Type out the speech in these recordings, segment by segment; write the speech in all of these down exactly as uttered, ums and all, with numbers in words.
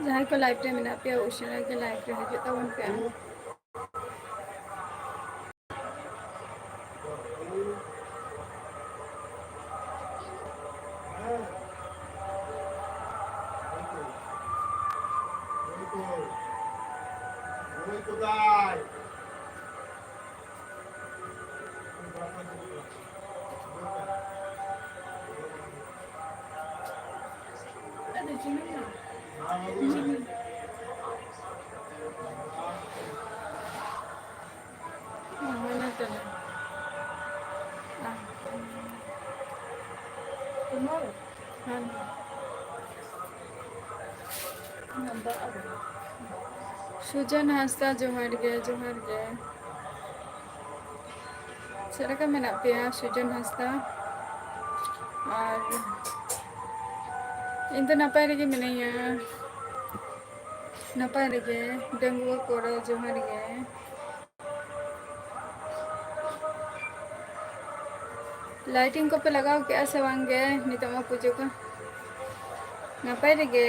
ᱡᱟᱦᱟᱸᱭ ᱠᱚ live ᱨᱮ ᱢᱮᱱᱟᱜ ᱯᱮᱭᱟ, ᱩᱥᱟᱹᱨᱟ ᱜᱮ live ᱨᱮ ᱦᱤᱡᱩᱜ ᱛᱟᱵᱚᱱ ᱯᱮ᱾ ᱥᱩᱡᱚᱱ ᱦᱟᱸᱥᱫᱟ, ᱡᱚᱦᱟᱨ ᱜᱮ, ᱡᱚᱦᱟᱨ ᱜᱮ᱾ ᱪᱮᱫ ᱞᱮᱠᱟ ᱢᱮᱱᱟᱜ ᱯᱮᱭᱟ, ᱥᱩᱡᱚᱱ ᱦᱟᱸᱥᱫᱟ? ᱟᱨ ᱤᱧ ᱫᱚ ᱱᱟᱯᱟᱭ ᱨᱮᱜᱮ ᱢᱤᱱᱟᱹᱧᱟ, ᱱᱟᱯᱟᱭ ᱨᱮᱜᱮ᱾ ᱰᱟᱺᱜᱩᱣᱟᱹ ᱠᱚᱲᱟ, ᱡᱚᱦᱟᱨ ᱜᱮ᱾ Lighting ᱠᱚᱯᱮ ᱞᱟᱜᱟᱣ ᱠᱮᱜᱼᱟ ᱥᱮ ᱵᱟᱝ ᱜᱮ? ᱱᱤᱛᱚᱜ ᱢᱟ ᱯᱩᱡᱟᱹ ᱠᱚ᱾ ᱱᱟᱯᱟᱭ ᱨᱮᱜᱮ,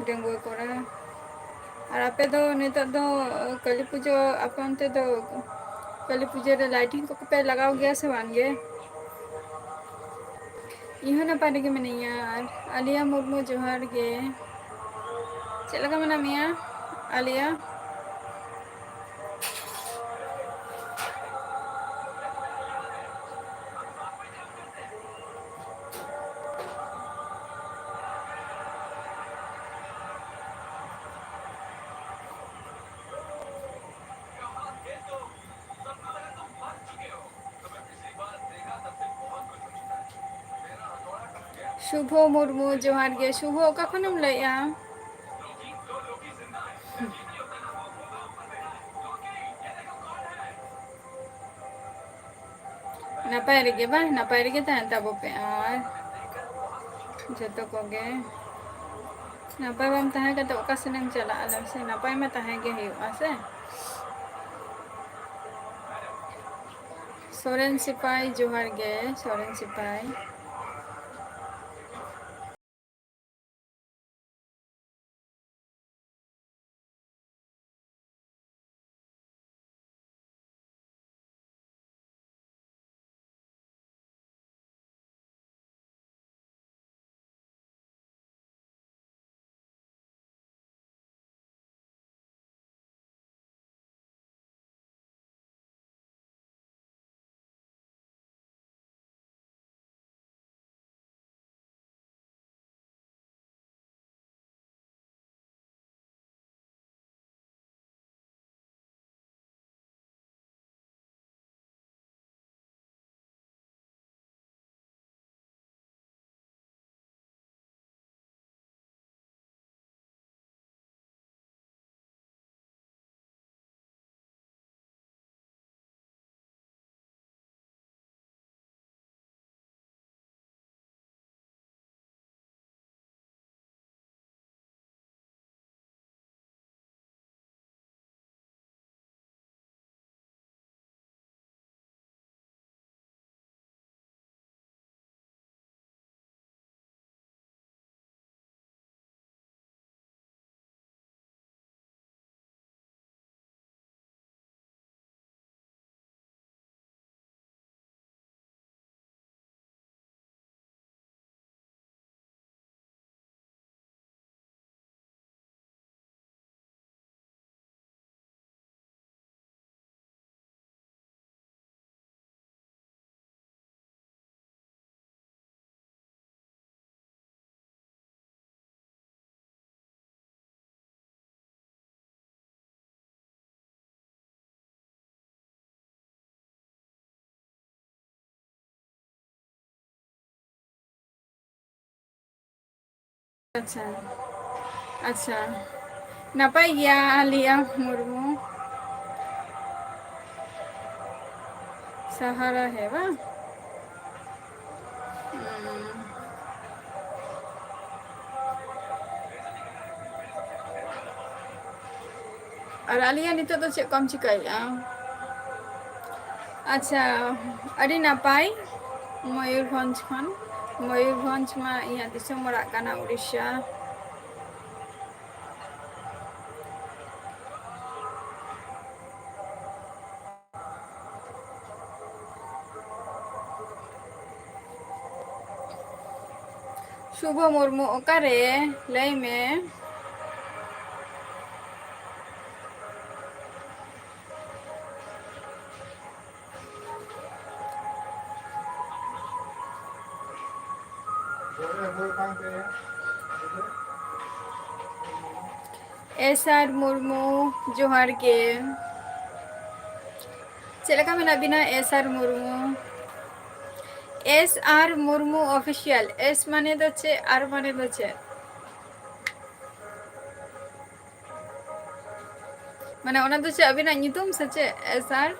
ᱰᱟᱺᱜᱩᱣᱟᱹ ᱠᱚᱲᱟ᱾ ᱟᱨ ᱟᱯᱮ ᱫᱚ ᱱᱤᱛᱚᱜ ᱫᱚ ᱠᱟᱹᱞᱤ ᱯᱩᱡᱟᱹ, ᱟᱯᱮ ᱚᱱᱛᱮ ᱫᱚ ᱠᱟᱹᱞᱤ ᱯᱩᱡᱟᱹ ᱨᱮ lighting ᱠᱚᱯᱮ ᱞᱟᱜᱟᱣ ᱜᱮᱭᱟ ᱥᱮ ᱵᱟᱝ ᱜᱮ? ᱤᱧ ᱦᱚᱸ ᱱᱟᱯᱟᱭ ᱨᱮᱜᱮ ᱢᱤᱱᱟᱹᱧᱟ᱾ ᱟᱨ ᱟᱞᱤᱭᱟ ᱢᱩᱨᱢᱩ, ᱡᱚᱦᱟᱨ ᱜᱮ᱾ ᱪᱮᱫ ᱞᱮᱠᱟ ᱢᱮᱱᱟᱜ ᱢᱮᱭᱟ, ᱟᱞᱤᱭᱟ? ᱥᱩᱵᱷᱚ ᱢᱩᱨᱢᱩ, ᱡᱚᱦᱟᱨ ᱜᱮ᱾ ᱥᱩᱵᱷᱚ, ᱚᱠᱟ ᱠᱷᱚᱱᱮᱢ ᱞᱟᱹᱭᱮᱜᱼᱟ? ᱱᱟᱯᱟᱭ ᱨᱮᱜᱮ ᱵᱟᱝ? ᱱᱟᱯᱟᱭ ᱨᱮᱜᱮ ᱛᱟᱦᱮᱱ ᱛᱟᱵᱚ ᱯᱮ᱾ ᱟᱨ ᱡᱚᱛᱚ ᱠᱚᱜᱮ ᱱᱟᱯᱟᱭ ᱵᱟᱢ ᱛᱟᱦᱮᱸ ᱠᱟᱛᱮ ᱚᱠᱟ ᱥᱮᱱ ᱮᱢ ᱪᱟᱞᱟᱜᱼᱟ? ᱞᱟᱹᱭ ᱢᱮᱥᱮ, ᱱᱟᱯᱟᱭ ᱢᱟ ᱛᱟᱦᱮᱸ ᱜᱮ ᱦᱩᱭᱩᱜᱼᱟ ᱥᱮ᱾ ᱥᱚᱨᱮᱱ ᱥᱤᱯᱟᱭ, ᱡᱚᱦᱟᱨ ᱜᱮ ᱥᱚᱨᱮᱱ ᱥᱤᱯᱟᱭ᱾ ᱟᱪᱪᱷᱟ, ᱟᱪᱪᱷᱟ, ᱱᱟᱯᱟᱭ ᱜᱮᱭᱟ ᱟᱞᱤᱭᱟ ᱢᱩᱨᱢᱩ᱾ ᱥᱟᱦᱟᱨᱟ ᱦᱮ ᱵᱟᱝ? ᱦᱩᱸ᱾ ᱟᱨ ᱟᱞᱤᱭᱟ, ᱱᱤᱛᱚᱜ ᱫᱚ ᱪᱮᱫ ᱠᱚᱢ ᱪᱤᱠᱟᱹᱭᱮᱫᱼᱟ? ᱟᱪᱪᱷᱟ, ᱟᱹᱰᱤ ᱱᱟᱯᱟᱭ᱾ ᱢᱚᱭᱩᱨᱵᱷᱚᱸᱡᱽ ᱠᱷᱚᱱ᱾ ᱢᱚᱭᱩᱨᱵᱷᱚᱸᱡᱽ ᱢᱟ ᱤᱧᱟᱹᱜ ᱫᱤᱥᱚᱢ ᱚᱲᱟᱜ ᱠᱟᱱᱟ, ᱩᱲᱤᱥᱥᱟ᱾ ᱥᱩᱵᱷᱚ ᱢᱩᱨᱢᱩ, ᱚᱠᱟᱨᱮ? ᱞᱟᱹᱭ ᱢᱮ᱾ ᱮᱥ ᱟᱨ ᱢᱩᱨᱢᱩ, ᱡᱚᱦᱟᱨ ᱜᱮ᱾ ᱪᱮᱫ ᱞᱮᱠᱟ ᱢᱮᱱᱟᱜ ᱵᱤᱱᱟ, ᱮᱥ ᱟᱨ ᱢᱩᱨᱢᱩ? ᱮᱥ ᱟᱨ ᱢᱩᱨᱢᱩ ᱚᱯᱷᱤᱥᱤᱭᱟᱞ᱾ ᱮᱥ ᱢᱟᱱᱮ ᱫᱚ ᱪᱮᱫ, ᱟᱨ ᱢᱟᱱᱮ ᱫᱚ ᱪᱮᱫ? ᱢᱟᱱᱮ, ᱚᱱᱟ ᱫᱚ ᱪᱮᱫ ᱟᱹᱵᱤᱱᱟᱜ ᱧᱩᱛᱩᱢ ᱥᱮ ᱪᱮᱫ, ᱮᱥ ᱟᱨ?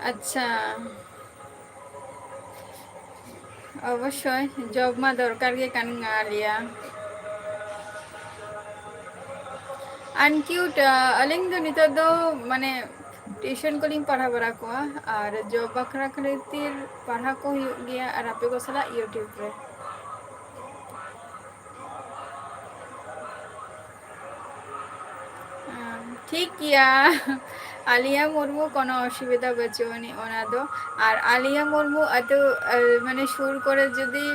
ᱟᱪᱪᱷᱟ, ᱚᱵᱚᱥᱥᱳᱭ, ᱡᱚᱵ ᱢᱟ ᱫᱚᱨᱠᱟᱨ ᱜᱮ ᱠᱟᱱ ᱜᱮᱭᱟ᱾ ᱟᱱᱠᱤᱭᱩᱴ, ᱟᱹᱞᱤᱧ ᱫᱚ ᱱᱤᱛᱚᱜ ᱫᱚ, ᱢᱟᱱᱮ, ᱴᱤᱭᱩᱥᱚᱱ ᱠᱚᱞᱤᱧ ᱯᱟᱲᱦᱟᱣ ᱵᱟᱲᱟ ᱠᱚᱣᱟ, ᱟᱨ ᱡᱚᱵ ᱵᱟᱠᱷᱨᱟ ᱠᱷᱟᱹᱛᱤᱨ ᱯᱟᱲᱦᱟᱣ ᱠᱚ ᱦᱩᱭᱩᱜ ᱜᱮᱭᱟ, ᱟᱨ ᱟᱯᱮ ᱠᱚ ᱥᱟᱞᱟᱜ YouTube ᱨᱮ᱾ ᱦᱮᱸ, ᱴᱷᱤᱠ ᱜᱮᱭᱟ᱾ ᱟᱞᱤᱭᱟ ᱢᱩᱨᱢᱩ, ᱠᱳᱱᱳ ᱚᱥᱩᱵᱤᱫᱷᱟ ᱵᱟᱹᱪᱩᱜ ᱟᱹᱱᱤᱡ ᱚᱱᱟ ᱫᱚ᱾ ᱟᱨ ᱟᱞᱤᱭᱟ ᱢᱩᱨᱢᱩ ᱟᱹᱛᱩ, ᱟᱨ ᱢᱟᱱᱮ ᱥᱩᱨ ᱠᱚᱨᱮ ᱡᱩᱫᱤ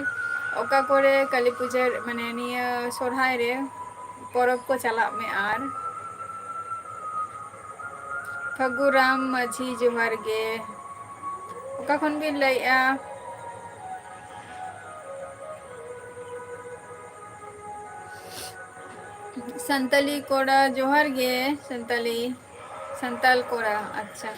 ᱚᱠᱟ ᱠᱚᱨᱮ ᱠᱟᱹᱞᱤ ᱯᱩᱡᱟᱹ, ᱢᱟᱱᱮ ᱱᱤᱭᱟᱹ ᱥᱚᱨᱦᱟᱭ ᱨᱮ ᱯᱚᱨᱚᱵᱽ ᱠᱚ ᱪᱟᱞᱟᱜ ᱢᱮ᱾ ᱟᱨ ᱯᱷᱟᱹᱜᱩᱨᱟᱢ ᱢᱟᱹᱡᱷᱤ, ᱡᱚᱦᱟᱨ ᱜᱮ᱾ ᱚᱠᱟ ᱠᱷᱚᱱ ᱵᱤᱱ ᱞᱟᱹᱭᱮᱜᱼᱟ? ᱥᱟᱱᱛᱟᱞᱤ ᱠᱚᱲᱟ, ᱡᱚᱦᱟᱨ ᱜᱮ᱾ ᱥᱟᱱᱛᱟᱞᱤ, ᱥᱟᱱᱛᱟᱞ ᱠᱚᱲᱟ, ᱟᱪᱪᱷᱟ᱾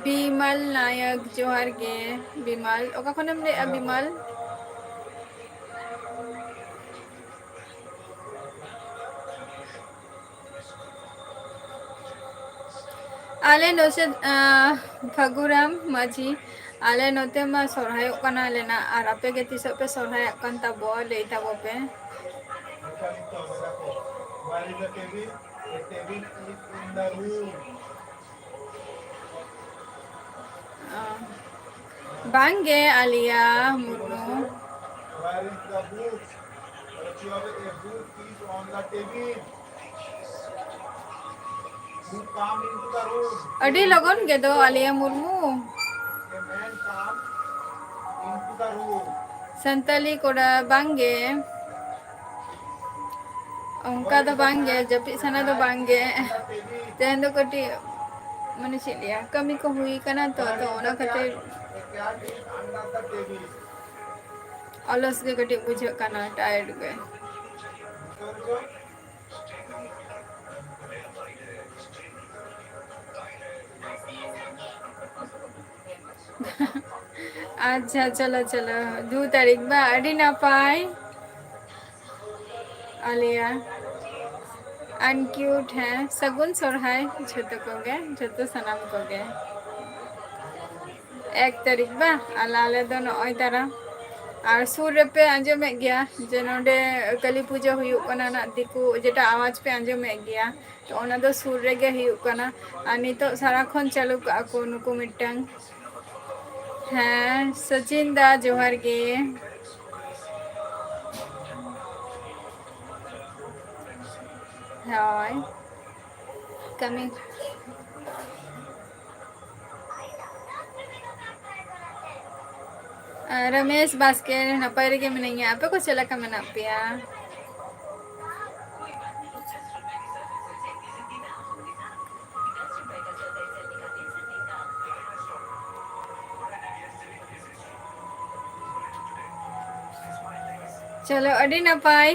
ᱵᱤᱢᱟᱞ ᱱᱟᱭᱚᱠ, ᱡᱚᱦᱟᱨ ᱜᱮ ᱵᱤᱢᱟᱞ᱾ ᱚᱠᱟ ᱠᱷᱚᱱᱮᱢ ᱞᱟᱹᱭᱮᱜᱼᱟ ᱵᱤᱢᱟᱞ? ᱟᱞᱮ ᱱᱚᱛᱮ, ᱟᱸ, ᱯᱷᱟᱹᱜᱩᱨᱟᱢ ᱢᱟᱹᱡᱷᱤ, ᱟᱞᱮ ᱱᱚᱛᱮ ᱢᱟ ᱥᱚᱨᱦᱟᱭᱚᱜ ᱠᱟᱱᱟ ᱞᱮ ᱱᱟ, ᱟᱨ ᱟᱯᱮ ᱜᱮ ᱛᱤᱥᱚᱜ ᱯᱮ ᱥᱚᱨᱦᱟᱭᱚᱜ ᱠᱟᱱ ᱛᱟᱵᱚ, ᱞᱟᱹᱭ ᱛᱟᱵᱚ ᱯᱮ᱾ ᱚ, ᱵᱟᱝᱜᱮ, ᱟᱞᱤᱭᱟ ᱢᱩᱨᱢᱩ᱾ ᱟᱹᱰᱤ ᱞᱚᱜᱚᱱ ᱜᱮ ᱫᱚ, ᱟᱞᱤᱭᱟ ᱢᱩᱨᱢᱩ᱾ ᱥᱟᱱᱛᱟᱞᱤ ᱠᱚᱲᱟ, ᱵᱟᱝᱜᱮ᱾ ᱚᱱᱠᱟ ᱫᱚ ᱵᱟᱝᱜᱮ, ᱡᱟᱹᱯᱤᱫ ᱥᱟᱱᱟ ᱫᱚ ᱵᱟᱝᱜᱮ᱾ ᱛᱮᱦᱮᱧ ᱫᱚ ᱠᱟᱹᱴᱤᱡ, ᱢᱟᱱᱮ ᱪᱮᱫ ᱞᱟᱹᱭᱟ, ᱠᱟᱹᱢᱤ ᱠᱚ ᱦᱩᱭ ᱠᱟᱱᱟ ᱛᱚ, ᱛᱚ ᱚᱱᱟ ᱠᱷᱟᱹᱛᱤᱨ ᱚᱞᱚᱥ ᱜᱮ ᱠᱟᱹᱴᱤᱡ ᱵᱩᱡᱷᱟᱹᱜ ᱠᱟᱱᱟ, ᱴᱟᱭᱟᱨᱰ ᱜᱮ᱾ ᱟᱪᱪᱷᱟ, ᱪᱚᱞᱚ, ᱪᱚᱞᱚ, ᱫᱩ ᱛᱟᱹᱨᱤᱠᱷ ᱵᱟ, ᱟᱹᱰᱤ ᱱᱟᱯᱟᱭ᱾ ᱟᱞᱮᱭᱟ ᱟᱱᱠᱤᱭᱩᱴ, ᱦᱮᱸ, ᱥᱟᱹᱜᱩᱱ ᱥᱚᱨᱦᱟᱭ ᱡᱷᱚᱛᱚ ᱠᱚᱜᱮ, ᱡᱷᱚᱛᱚ ᱥᱟᱱᱟᱢ ᱠᱚᱜᱮ᱾ ᱮᱠ ᱛᱟᱹᱨᱤᱠᱷ ᱵᱟ, ᱟᱞᱮ, ᱟᱞᱮ ᱫᱚ ᱱᱚᱜᱼᱚᱭ ᱛᱟᱨᱟ᱾ ᱟᱨ ᱥᱩᱨ ᱨᱮᱯᱮ ᱟᱸᱡᱚᱢᱮᱫ ᱜᱮᱭᱟ ᱡᱮ ᱱᱚᱰᱮ ᱠᱟᱹᱞᱤ ᱯᱩᱡᱟᱹ ᱦᱩᱭᱩᱜ ᱠᱟᱱᱟ ᱱᱟᱜ, ᱫᱤᱠᱩ ᱡᱮᱴᱟ ᱟᱣᱟᱡᱽ ᱯᱮ ᱟᱸᱡᱚᱢᱮᱫ ᱜᱮᱭᱟ, ᱛᱚ ᱚᱱᱟ ᱫᱚ ᱥᱩᱨ ᱨᱮᱜᱮ ᱦᱩᱭᱩᱜ ᱠᱟᱱᱟ᱾ ᱟᱨ ᱱᱤᱛᱚᱜ ᱥᱟᱨᱟᱠᱷᱚᱱ ᱪᱟᱹᱞᱩ ᱠᱟᱜᱼᱟ ᱠᱚ ᱱᱩᱠᱩ ᱢᱤᱫᱴᱟᱝ᱾ ᱦᱮᱸ, ᱥᱚᱪᱤᱱ ᱫᱟ, ᱡᱚᱦᱟᱨ ᱜᱮ᱾ ᱦᱳᱭ, ᱠᱟᱹᱢᱤ᱾ ᱟᱨ ᱨᱚᱢᱮᱥ ᱵᱟᱥᱠᱮ, ᱱᱟᱯᱟᱭ ᱨᱮᱜᱮ ᱢᱤᱱᱟᱹᱧᱟ, ᱟᱯᱮ ᱠᱚ ᱪᱮᱫ ᱞᱮᱠᱟ ᱢᱮᱱᱟᱜ ᱯᱮᱭᱟ? ᱪᱚᱞᱚ, ᱟᱹᱰᱤ ᱱᱟᱯᱟᱭ᱾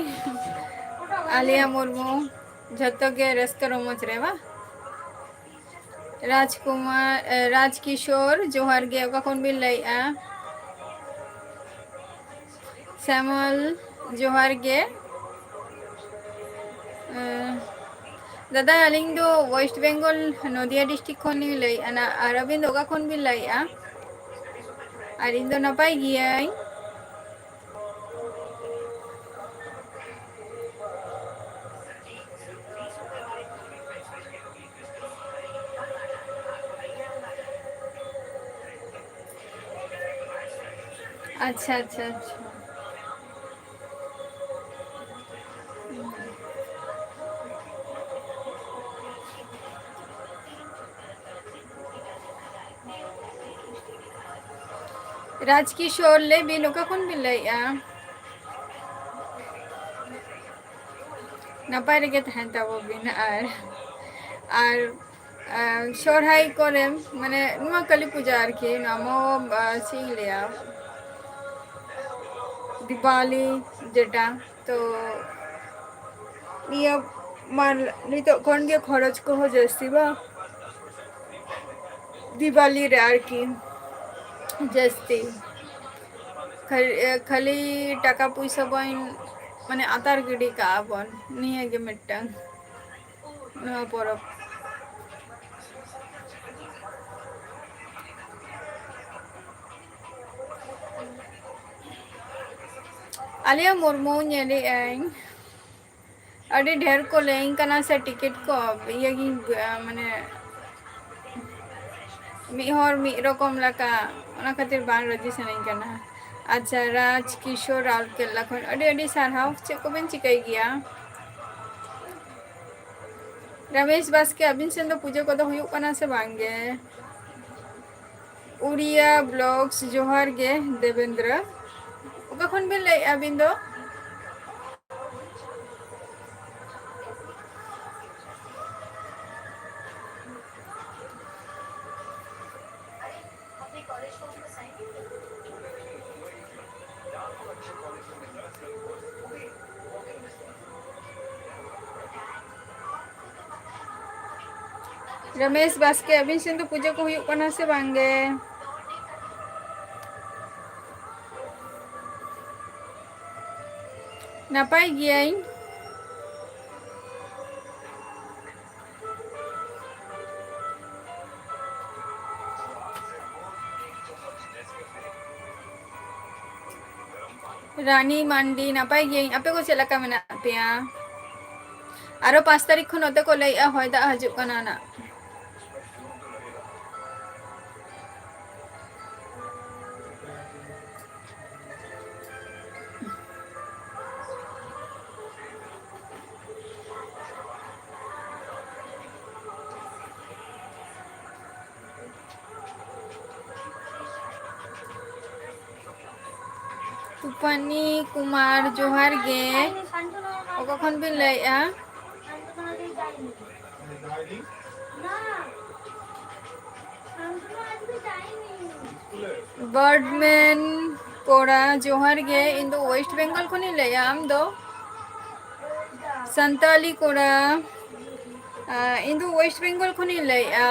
ᱟᱞᱤᱭᱟ ᱢᱩᱨᱢᱩ, ᱡᱷᱚᱛᱚ ᱜᱮ ᱨᱟᱹᱥᱠᱟᱹ ᱨᱚᱢᱚᱡᱽ ᱨᱮ ᱵᱟ? ᱨᱟᱡᱽᱠᱩᱢᱟᱨ, ᱮ, ᱨᱟᱡᱽ ᱠᱤᱥᱳᱨ, ᱡᱚᱦᱟᱨ ᱜᱮ᱾ ᱚᱠᱟ ᱠᱷᱚᱱ ᱵᱤᱱ ᱞᱟᱹᱭᱮᱜᱼᱟ? ᱥᱮᱢᱚᱞ, ᱡᱚᱦᱟᱨ ᱜᱮ᱾ ᱮ, ᱫᱟᱫᱟ, ᱟᱹᱞᱤᱧ ᱫᱚ ᱳᱭᱮᱥᱴ ᱵᱮᱝᱜᱚᱞ, ᱱᱚᱫᱤᱭᱟ ᱰᱤᱥᱴᱨᱤᱠᱴ ᱠᱷᱚᱱ ᱞᱤᱧ ᱞᱟᱹᱭᱮᱫᱼᱟ ᱱᱟ᱾ ᱟᱨ ᱟᱹᱵᱤᱱ ᱫᱚ ᱚᱠᱟ ᱠᱷᱚᱱ ᱵᱤᱱ ᱞᱟᱹᱭᱮᱫᱼᱟ? ᱟᱨ ᱤᱧ ᱫᱚ ᱱᱟᱯᱟᱭ ᱜᱤᱭᱟᱹᱧ᱾ ᱟᱪᱪᱷᱟ, ᱟᱪᱪᱷᱟ, ᱟᱪᱪᱷᱟ᱾ ᱨᱟᱡᱽ ᱠᱤᱥᱳᱨ, ᱞᱟᱹᱭ ᱵᱤᱱ, ᱚᱠᱟ ᱠᱷᱚᱱ ᱵᱤᱱ ᱞᱟᱹᱭᱮᱫᱼᱟ? ᱱᱟᱯᱟᱭ ᱨᱮᱜᱮ ᱛᱟᱦᱮᱱ ᱛᱟᱵᱚ ᱵᱤᱱ᱾ ᱟᱨ, ᱟᱨ, ᱟᱨ ᱥᱚᱨᱦᱟᱭ ᱠᱚᱨᱮ, ᱢᱟᱱᱮ, ᱱᱚᱣᱟ ᱠᱟᱹᱞᱤ ᱯᱩᱡᱟ ᱟᱨᱠᱤ, ᱱᱚᱣᱟ ᱢᱚ-, ᱟᱨ ᱪᱮᱫ ᱤᱧ ᱞᱟᱹᱭᱟ, ᱫᱤᱣᱟᱞᱤ ᱡᱮᱴᱟ, ᱛᱚ ᱱᱤᱭᱟᱹ ᱢᱟ ᱱᱤᱛᱚᱜ ᱠᱷᱚᱱ ᱜᱮ ᱠᱷᱚᱨᱚᱪ ᱠᱚᱦᱚᱸ ᱡᱟᱹᱥᱛᱤ ᱵᱟᱝ? ᱫᱤᱣᱟᱞᱤ ᱨᱮ ᱟᱨᱠᱤ ᱡᱟᱹᱥᱛᱤ᱾ ᱠᱷᱟᱹᱞ-, ᱮ, ᱠᱷᱟᱹᱞᱤ ᱴᱟᱠᱟ ᱯᱩᱭᱥᱟᱹ ᱵᱚᱱ, ᱢᱟᱱᱮ, ᱟᱛᱟᱨ ᱜᱤᱰᱤ ᱠᱟᱜᱼᱟ ᱵᱚᱱ, ᱱᱤᱭᱟᱹ ᱜᱮ ᱢᱤᱫᱴᱟᱝ ᱱᱚᱣᱟ ᱯᱚᱨᱚᱵᱽ᱾ ᱟᱞᱮᱭᱟ ᱢᱩᱨᱢᱩ ᱧᱮᱞᱮᱜ ᱟᱹᱧ᱾ ᱟᱹᱰᱤ ᱰᱷᱮᱨ ᱠᱚ ᱞᱟᱹᱭᱟᱹᱧ ᱠᱟᱱᱟ ᱥᱮ ᱴᱤᱠᱤᱴ ᱠᱚ, ᱤᱭᱟᱹ ᱜᱤᱧ, ᱢᱟᱱᱮ, ᱢᱤᱫ ᱦᱚᱲ ᱢᱤᱫ ᱨᱚᱠᱚᱢ ᱞᱮᱠᱟ, ᱚᱱᱟ ᱠᱷᱟᱹᱛᱤᱨ ᱵᱟᱝ ᱨᱟᱹᱡᱤ ᱥᱟᱱᱟᱧ ᱠᱟᱱᱟ᱾ ᱟᱪᱪᱷᱟ, ᱨᱟᱡᱽ ᱠᱤᱥᱳᱨ ᱨᱟᱩᱨᱠᱮᱞᱟ ᱠᱷᱚᱱ ᱟᱹᱰᱤ ᱟᱹᱰᱤ ᱥᱟᱨᱦᱟᱣ᱾ ᱪᱮᱫ ᱠᱚᱵᱮᱱ ᱪᱤᱠᱟᱹᱭ ᱜᱮᱭᱟ? ᱨᱟᱢᱮᱥ ᱵᱟᱥᱠᱮ, ᱟᱹᱵᱤᱱ ᱥᱮᱱ ᱫᱚ ᱯᱩᱡᱟᱹ ᱠᱚᱫᱚ ᱦᱩᱭᱩᱜ ᱠᱟᱱᱟ ᱥᱮ ᱵᱟᱝ ᱜᱮ? ᱩᱲᱤᱭᱟ ᱵᱞᱚᱜᱥ, ᱡᱚᱦᱟᱨ ᱜᱮ ᱫᱮᱵᱮᱱᱫᱨᱚ᱾ ᱚᱠᱟ ᱠᱷᱚᱱ ᱵᱤᱱ ᱞᱟᱹᱭᱮᱫᱼᱟ ᱟᱹᱵᱤᱱ ᱫᱚ? ᱨᱚᱢᱮᱥ ᱵᱟᱥᱠᱮ, ᱟᱹᱵᱤᱱ ᱥᱮᱱ ᱫᱚ ᱯᱩᱡᱟᱹ ᱠᱚ ᱦᱩᱭᱩᱜ ᱠᱟᱱᱟ ᱥᱮ ᱵᱟᱝ ᱜᱮ? ᱱᱟᱯᱟᱭ ᱜᱮᱭᱟᱹᱧ᱾ ᱨᱟᱱᱤ ᱢᱟᱱᱰᱤ, ᱱᱟᱯᱟᱭ ᱜᱤᱭᱟᱹᱧ᱾ ᱟᱯᱮ ᱠᱚ ᱪᱮᱫ ᱞᱮᱠᱟ ᱢᱮᱱᱟᱜ ᱯᱮᱭᱟ? ᱟᱨᱚ ᱯᱟᱸᱪ ᱛᱟᱹᱨᱤᱠᱷ ᱠᱷᱚᱱ ᱱᱚᱛᱮ ᱠᱚ ᱞᱟᱹᱭᱮᱜᱼᱟ, ᱦᱚᱭ ᱫᱟᱜ ᱦᱤᱡᱩᱜ ᱠᱟᱱᱟ ᱱᱟᱜ᱾ ᱛᱩᱯᱟᱱᱤ ᱠᱩᱢᱟᱨ, ᱡᱚᱦᱟᱨ ᱜᱮ᱾ ᱚᱠᱟ ᱠᱷᱚᱱ ᱵᱤᱱ ᱞᱟᱹᱭᱮᱜᱼᱟ? ᱵᱟᱨᱰᱢᱮᱱ ᱠᱚᱲᱟ, ᱡᱚᱦᱟᱨ ᱜᱮ᱾ ᱤᱧ ᱫᱚ ᱳᱭᱮᱥᱴ ᱵᱮᱝᱜᱚᱞ ᱠᱷᱚᱱᱤᱧ ᱞᱟᱹᱭᱮᱜᱼᱟ᱾ ᱟᱢ ᱫᱚ? ᱥᱟᱱᱛᱟᱞᱤ ᱠᱚᱲᱟ, ᱟ, ᱤᱧ ᱫᱚ ᱳᱭᱮᱥᱴ ᱵᱮᱝᱜᱚᱞ ᱠᱷᱚᱱᱤᱧ ᱞᱟᱹᱭᱮᱜᱼᱟ᱾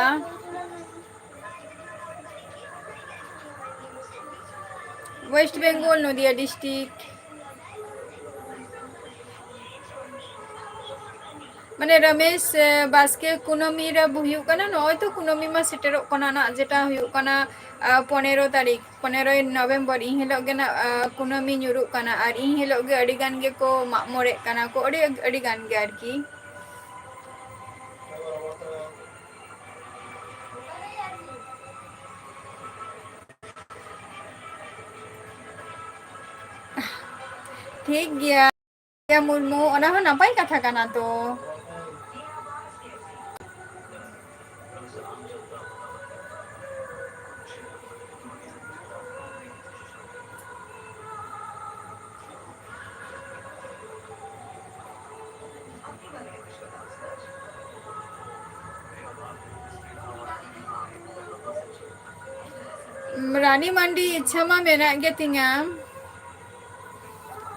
ᱳᱭᱮᱥᱴ ᱵᱮᱝᱜᱚᱞ, ᱱᱚᱫᱤᱭᱟ ᱰᱤᱥᱴᱨᱤᱠᱴ᱾ ᱢᱟᱱᱮ ᱨᱚᱢᱮᱥ, ᱮ, ᱵᱟᱥᱠᱮ ᱠᱩᱱᱟᱹᱢᱤ ᱨᱮ ᱦᱩᱭᱩᱜ ᱠᱟᱱᱟ, ᱱᱚᱜᱼᱚᱭ ᱛᱚ ᱠᱩᱱᱟᱹᱢᱤ ᱢᱟ ᱥᱮᱴᱮᱨᱚᱜ ᱠᱟᱱᱟ ᱱᱟᱜ, ᱡᱮᱴᱟ ᱦᱩᱭᱩᱜ ᱠᱟᱱᱟ, ᱟ, ᱯᱚᱱᱮᱨᱚ ᱛᱟᱹᱨᱤᱠᱷ, ᱯᱚᱱᱮᱨᱚᱭ ᱱᱚᱵᱷᱮᱢᱵᱚᱨ, ᱤᱱ ᱦᱤᱞᱳᱜ ᱜᱮ ᱱᱟᱜ, ᱟ, ᱠᱩᱱᱟᱹᱢᱤ ᱧᱩᱨᱩᱜ ᱠᱟᱱᱟ᱾ ᱟᱨ ᱤᱱ ᱦᱤᱞᱳᱜ ᱜᱮ ᱟᱹᱰᱤ ᱜᱟᱱ ᱜᱮᱠᱚ ᱢᱟᱜ ᱢᱚᱬᱮᱜ ᱠᱟᱱᱟ ᱠᱚ, ᱟᱹᱰᱤ, ᱟᱹᱰᱤ ᱜᱟᱱ ᱜᱮ ᱟᱨᱠᱤ᱾ ᱴᱷᱤᱠ ᱜᱮᱭᱟ᱾ ᱢᱩᱨᱢᱩ, ᱚᱱᱟ ᱦᱚᱸ ᱱᱟᱯᱟᱭ ᱠᱟᱛᱷᱟ ᱠᱟᱱᱟ ᱛᱚ᱾ ᱨᱟᱱᱤ ᱢᱟᱱᱰᱤ, ᱤᱪᱪᱷᱟ ᱢᱟ ᱢᱮᱱᱟᱜ ᱜᱮ ᱛᱤᱧᱟ᱾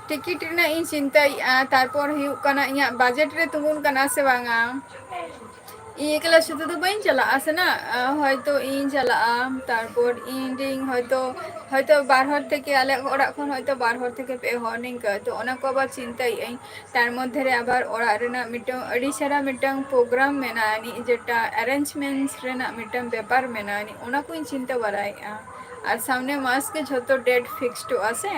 ᱴᱤᱠᱤᱴ ᱨᱮᱱᱟᱜ ᱤᱧ ᱪᱤᱱᱛᱟᱹᱭᱮᱫᱼᱟ, ᱛᱟᱨᱯᱚᱨ ᱦᱩᱭᱩᱜ ᱠᱟᱱᱟ ᱤᱧᱟᱹᱜ ᱵᱟᱡᱮᱴ ᱨᱮ ᱛᱤᱸᱜᱩᱱ ᱠᱟᱱᱟ ᱥᱮ ᱵᱟᱝᱟ᱾ ᱤᱧ ᱮᱠᱞᱟ ᱥᱩᱫᱷᱩ ᱫᱚ ᱵᱟᱹᱧ ᱪᱟᱞᱟᱜᱼᱟ ᱥᱮ ᱱᱟ, ᱟᱸ, ᱦᱚᱭᱛᱳ ᱤᱧ ᱪᱟᱞᱟᱜᱼᱟ, ᱛᱟᱨᱯᱚᱨ ᱤᱧ ᱨᱤᱱ ᱦᱚᱭᱛᱳ, ᱦᱚᱭᱛᱳ ᱵᱟᱨ ᱦᱚᱲ ᱛᱷᱮᱠᱮ, ᱟᱞᱮ ᱚᱲᱟᱜ ᱠᱷᱚᱱ ᱦᱚᱭᱛᱳ ᱵᱟᱨ ᱦᱚᱲ ᱛᱷᱮᱠᱮ ᱯᱮ ᱦᱚᱲ ᱱᱤᱝᱠᱟᱹ, ᱛᱚ ᱚᱱᱟ ᱠᱚ ᱟᱵᱟᱨ ᱪᱤᱱᱛᱟᱹᱭᱮᱫ ᱟᱹᱧ᱾ ᱛᱟᱨ ᱢᱚᱫᱽᱫᱷᱮ ᱨᱮ ᱟᱵᱟᱨ ᱚᱲᱟᱜ ᱨᱮᱱᱟᱜ ᱢᱤᱫᱴᱟᱝ ᱟᱹᱰᱤ ᱪᱮᱦᱨᱟ ᱢᱤᱫᱴᱟᱝ program ᱢᱮᱱᱟᱜᱼᱟ, ᱱᱤᱡ ᱡᱮᱴᱟ arrangements ᱨᱮᱱᱟᱜ ᱢᱤᱫᱴᱟᱝ ᱵᱮᱯᱟᱨ ᱢᱮᱱᱟᱜᱼᱟ, ᱱᱤᱡ ᱚᱱᱟ ᱠᱚᱧ ᱪᱤᱱᱛᱟᱹ ᱵᱟᱲᱟᱭᱮᱫᱼᱟ᱾ ᱟᱨ ᱥᱟᱢᱱᱮ ᱢᱟᱥ ᱜᱮ ᱡᱷᱚᱛᱚ date ᱯᱷᱤᱠᱥᱰᱚᱜᱼᱟ ᱥᱮ,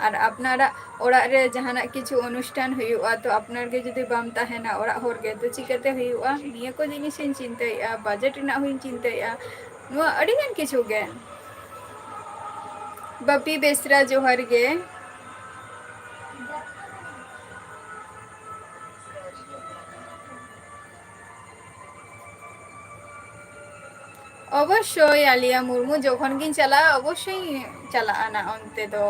ᱟᱨ ᱟᱯᱱᱟᱨᱟᱜ ᱚᱲᱟᱜ ᱨᱮ ᱡᱟᱦᱟᱱᱟᱜ ᱠᱤᱪᱷᱩ ᱚᱱᱩᱥᱴᱷᱟᱱ ᱦᱩᱭᱩᱜᱼᱟ, ᱛᱚ ᱟᱯᱱᱟᱨ ᱜᱮ ᱡᱩᱫᱤ ᱵᱟᱢ ᱛᱟᱦᱮᱱᱟ ᱚᱲᱟᱜ ᱦᱚᱲ ᱜᱮ, ᱛᱚ ᱪᱤᱠᱟᱹᱛᱮ ᱦᱩᱭᱩᱜᱼᱟ? ᱱᱤᱭᱟᱹ ᱠᱚ ᱡᱤᱱᱤᱥᱤᱧ ᱪᱤᱱᱛᱟᱹᱭᱮᱫᱼᱟ, budget ᱨᱮᱱᱟᱜ ᱦᱚᱸᱧ ᱪᱤᱱᱛᱟᱹᱭᱮᱫᱼᱟ, ᱱᱚᱣᱟ ᱟᱹᱰᱤᱜᱟᱱ ᱠᱤᱪᱷᱩ ᱜᱮ᱾ ᱵᱟᱯᱤ ᱵᱮᱥᱨᱟ, ᱡᱚᱦᱟᱨ ᱜᱮ᱾ ᱚᱵᱚᱥᱥᱳᱭ ᱟᱞᱤᱭᱟ ᱢᱩᱨᱢᱩ, ᱡᱚᱠᱷᱚᱱ ᱜᱤᱧ ᱪᱟᱞᱟᱜᱼᱟ, ᱚᱵᱚᱥᱥᱳᱭ ᱪᱟᱞᱟᱜᱼᱟ ᱱᱟ ᱚᱱᱛᱮ ᱫᱚ᱾